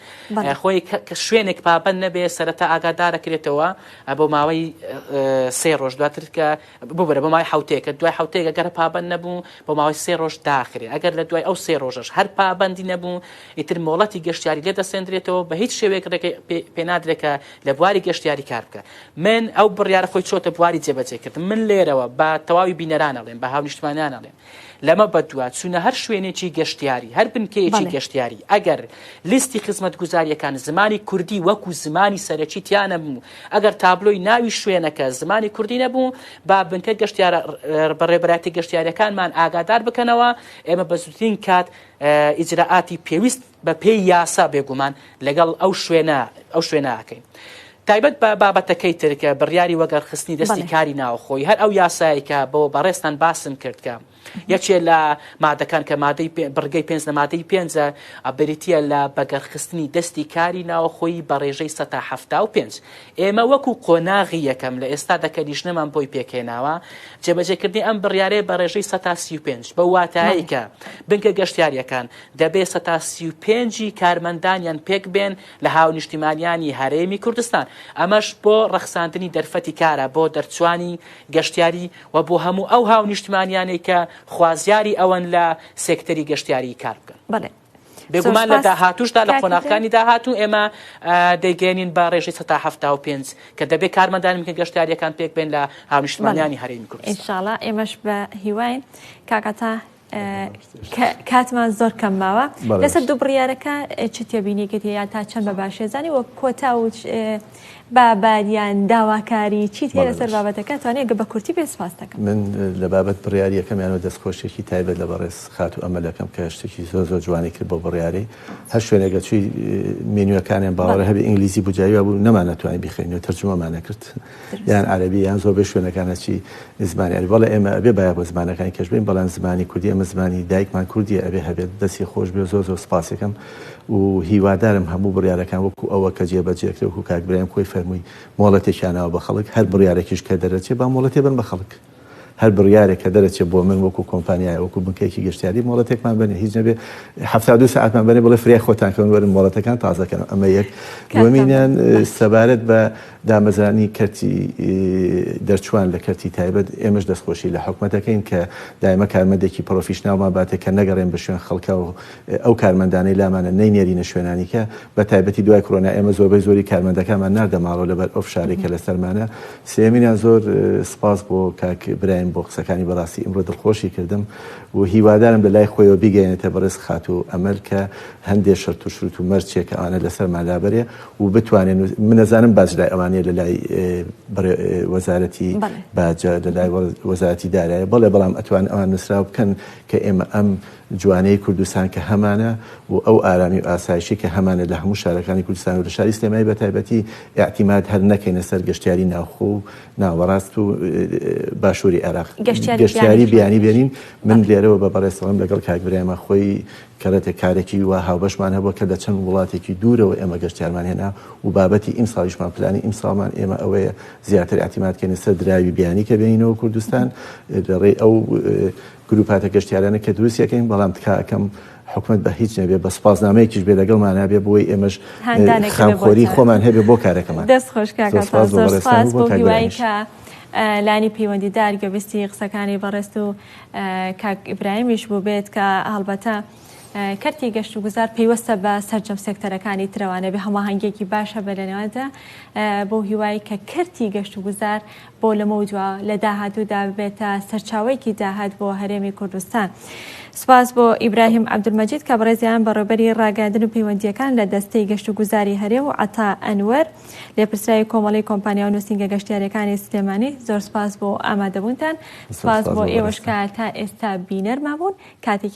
خۆی کە شوێنێک پابەند نەبێ سەرەتا ئاگادارەکرێتەوە بۆ ماوەی سێ ڕۆژ دواتر کە ببرە بۆ ماوەی حوتێکە دوای حوتێک ئەگەر پابەند نەبوو بۆ ماوەی سێ ڕۆژ داخرێ ئەگەر لە دوای ئەو سێ ڕۆژەش هەر پابەندی نەبوو ئیتر مۆڵەتی گەشتیاری لێ دەسێندرێتەوە بە هیچ شێوەیەک ڕێگەی پێنادرێت کە لە بواری گەشتیاری کار بکە من ئەو بڕیارە خۆی چۆتە بواری جێبەجێکردن من لێرەوە بە تەواوی بینەران ئەڵێم بە هاونیشتمانیان ئەڵێم لەمە بەدوا چوونە هەر شوێنێکی گەشتیاری هەر بنکەیەکی گەشتیاری ئەگەر لیستی خزمەتگوزاریەکان زمانی کوردی وەکو زمانی سەرەکی تیا نەبوو ئەگەر تابلۆی ناوی شوێنەکە زمانی کوردی نەبوو با بنکە گەشتیارە بەڕێبەراتی گەشتیارەکانمان ئاگادار بکەنەوە ئێمە بە زووترین کات ئیجرائاتی پێویست بە پێی یاسا بێگومان لەگەڵ ئەو شوێنە ئەو شوێنە ئەکەین. تایبەت بە بابەتەکەی تر کە بڕیاری وەگەڕخستنی دەستی کاری ناوخۆی هەر ئەو یاسایەی کە بۆ بەڕێزتان باسم کرد کە یەکێ لە مادەکان کە مادەی بڕگەی پێنج لە مادەی پێنجە بریتییە لە بەگەڕخستنی دەستی کاری ناوخۆی بە ڕێژەی 75. ئێمە وەکو قۆناغی یەکەم لە ئێستادا کە لیژنەمان بۆی پێکهێناوە جێبەجێکردنی ئەم بڕیارەیە بە ڕێژەی 35 بەو واتایەی کە بنکە گەشتیارییەکان دەبێ 35 ی کارمەندانیان پێک بێن لە هاونیشتیمانیانی هەرێمی کوردستان، ئەمەش بۆ ڕەخساندنی دەرفەتی کارە بۆ دەرچوانی گەشتیاری و بۆ هەموو ئەو هاونیشتمانیانەی کە خوازیاری ئەوەن لە سێکتەری گەشتیاری کار بکەن. بەڵێ. بێگومان لە داهاتووشدا لە قۆناغەکانی داهاتوو ئێمە دەیگەیەنین بە ڕێژەی 75% کە دەبێت کارمەندانی بنکە گەشتیارییەکان پێک بێن لە هاونیشتمانیانی هەرێمی کوردستان. ئینشاڵا ئێمەش بە هیواین کاک عەتا کاتمان زۆر کەم ماوە لەسەر دوو بڕیارەکە چ تێبینیەکەت هەیە تا چەند بە باشێزانی وە کۆتا و باباریان داواکاری چیت هەیە لەسەر بابەتەکە توانێت بە کورتی بێ سپاس دەکەم. من لە بابەت بڕیاری یەکەمیانەوە دەستخۆشیەکی تایبەت لە بەڕێز خاتوو ئەمەل ئەکەم کە شتێکی زۆر زۆر جوانی کرد بۆ بڕیاری هەر شوێنێک ئەچووی مێنیوەکانیان باوەڕ هەبێ ئینگلیزی بوو جاری وابوو نەمانەتوانی بیخوێنینەوە تەرجومەمان نەکرد یان عەرەبی یان زۆربەی شوێنەکان هەرچی زمانی عەرەبی بەڵێ ئێمە ئەبێ بایەخ بە زمانەکانی کەش بین بەڵام زمانی کوردی ئەمە زمانی دایکمان کوردیە ئەبێ هەبێت دەستی خۆش بێ زۆر زۆر سپاسیەکەم و هیوادارم هەموو بڕیارەکان وەکو ئەوە کە جێبەجێ کرێ وەکو کاک برایم خۆی فەرمووی مۆڵەتێکیان ناوە بە خەڵک هەر بڕیارێکیش کە دەرەچێ با مۆڵەتێ بن بە خەڵک هەر بڕیارێک کە دەرەچێ بۆ من وەکو کۆمپانیایە وەکو بنکەیەکی گەشتیاری مۆڵەتێکمان بەنێ هیچ نەبێ 72 سەعاتمان بەنێ بڵێ فریای خۆتان کەون وەرن مۆڵەتەکان تازە کەن ئەمە یەک دووەمینیان سەبارەت بە دامەزرانی کەرتی دەرچووان لە کەرتی تایبەت، ئێمەش دەستخۆشی لە حکومەت دەکەین کە دایمە کارمەندێکی پڕۆفیشناڵمان باتێ کە نەگەڕێن بە شوێن خەڵکا و ئەو کارمەندانەی لامانە نەینێرینە شوێنانیکە، بە تایبەتی دوای کرۆنا ئێمە زۆربەی زۆری کارمەندەکانمان ناردە ماڵەوە لەبەر ئەو فشارەی کە لەسەرمانە. سێیەمینیان زۆر سپاس بۆ کاک برایم بۆ قسەکانی بەڕاستی ئیمڕۆ دڵخۆشی کردم و هیوادارم لە لای خۆیەوە بیگەیەنێتە بەڕێز خاتوو ئەمەل کە هەندێ شەرت و شروت و مەرجێک ئەوانە لەسەرمان لابەرێ و بتوانێن من ئەزانم باج لای ئەوانەیە لە لای وەزارەتی باجە لە لای وەزارەتی دارایە بەڵێ بەڵام ئەتوان ئەوان نووسراو بکەن کە ئێمە ئەم جوانەی کوردستان کە هەمانە و ئەو ئارامی و ئاسایشی کە هەمانە لە هەموو شارەکانی کوردستان و لە شاری سلێمانی بە تایبەتی ئیعتیماد هەر نەکەینە سەر گەشتیاری ناوخۆ و ناوەڕاست و باشووری عێراق گەشتیاری بیانی بێنین من لێرەوە بە بەڕێز دەڵێم لەگەڵ کاک برایمە خۆی کەرەتێک کارێکی وا هاوبەشمان هەبووە کە لە چەند وڵاتێکی دوورەوە ئێمە گەشتیارمان هێنا و بابەتی ئیمساڵیشمان پلانی ئیمساڵمان ئێمە ئەوەیە زیاتر ئیعتیماد کەینە سەر دراوی بیانی کە بێنینەوە کوردستان لە ڕێی ئەو گروپاتە گەشتیارانە کە دروست یەکەین بەڵام تکا ئەکەم حکومەت بە هیچ نەبێ بە سوپاسنامەیەکیش بێ لەگەڵمانا بێ بۆی ئێمەش خامخۆری خۆمان هەبێ بۆ کارەکەمان. دەست خۆش کاک عەتا زۆر سوپاس بۆ هیوای کە لانی پەیوەندیدار گوێبیستی قسەکانی بەڕێزت و کاک ئیبراهیمیش بووبێت کە هەڵبەتە کەرتی گەشتوگوزار پەیوەستە بە سەرجەم سێکتەرەکانی ترەوانە بێ هەماهەنگیەکی باش هەبێ لە نێواندا بۆ هیوای کە کەرتی گەشتوگوزار بۆ لەمەودوا لە داهاتوودا ببێتە سەرچاوەیەکی داهات بۆ هەرێمی کوردستان. سوپاس بۆ ئیبراهیم عەبدولمەجید کە بەڕێزیان بەڕێوبەری ڕاگەیاندن و پەیوەندییەکان لە دەستەی گەشتوگوزاری هەرێم و عەتا ئەنوەر لێپرسراوی کۆمەڵەی کۆمپانیا و نووسینگە گەشتیارییەکانی سلێمانی زۆر سوپاس بۆ ئامادەبوونتان. سوپاس بۆ ئێوەش کە تا ئێستا بینەرمان بوون. کاتێکی.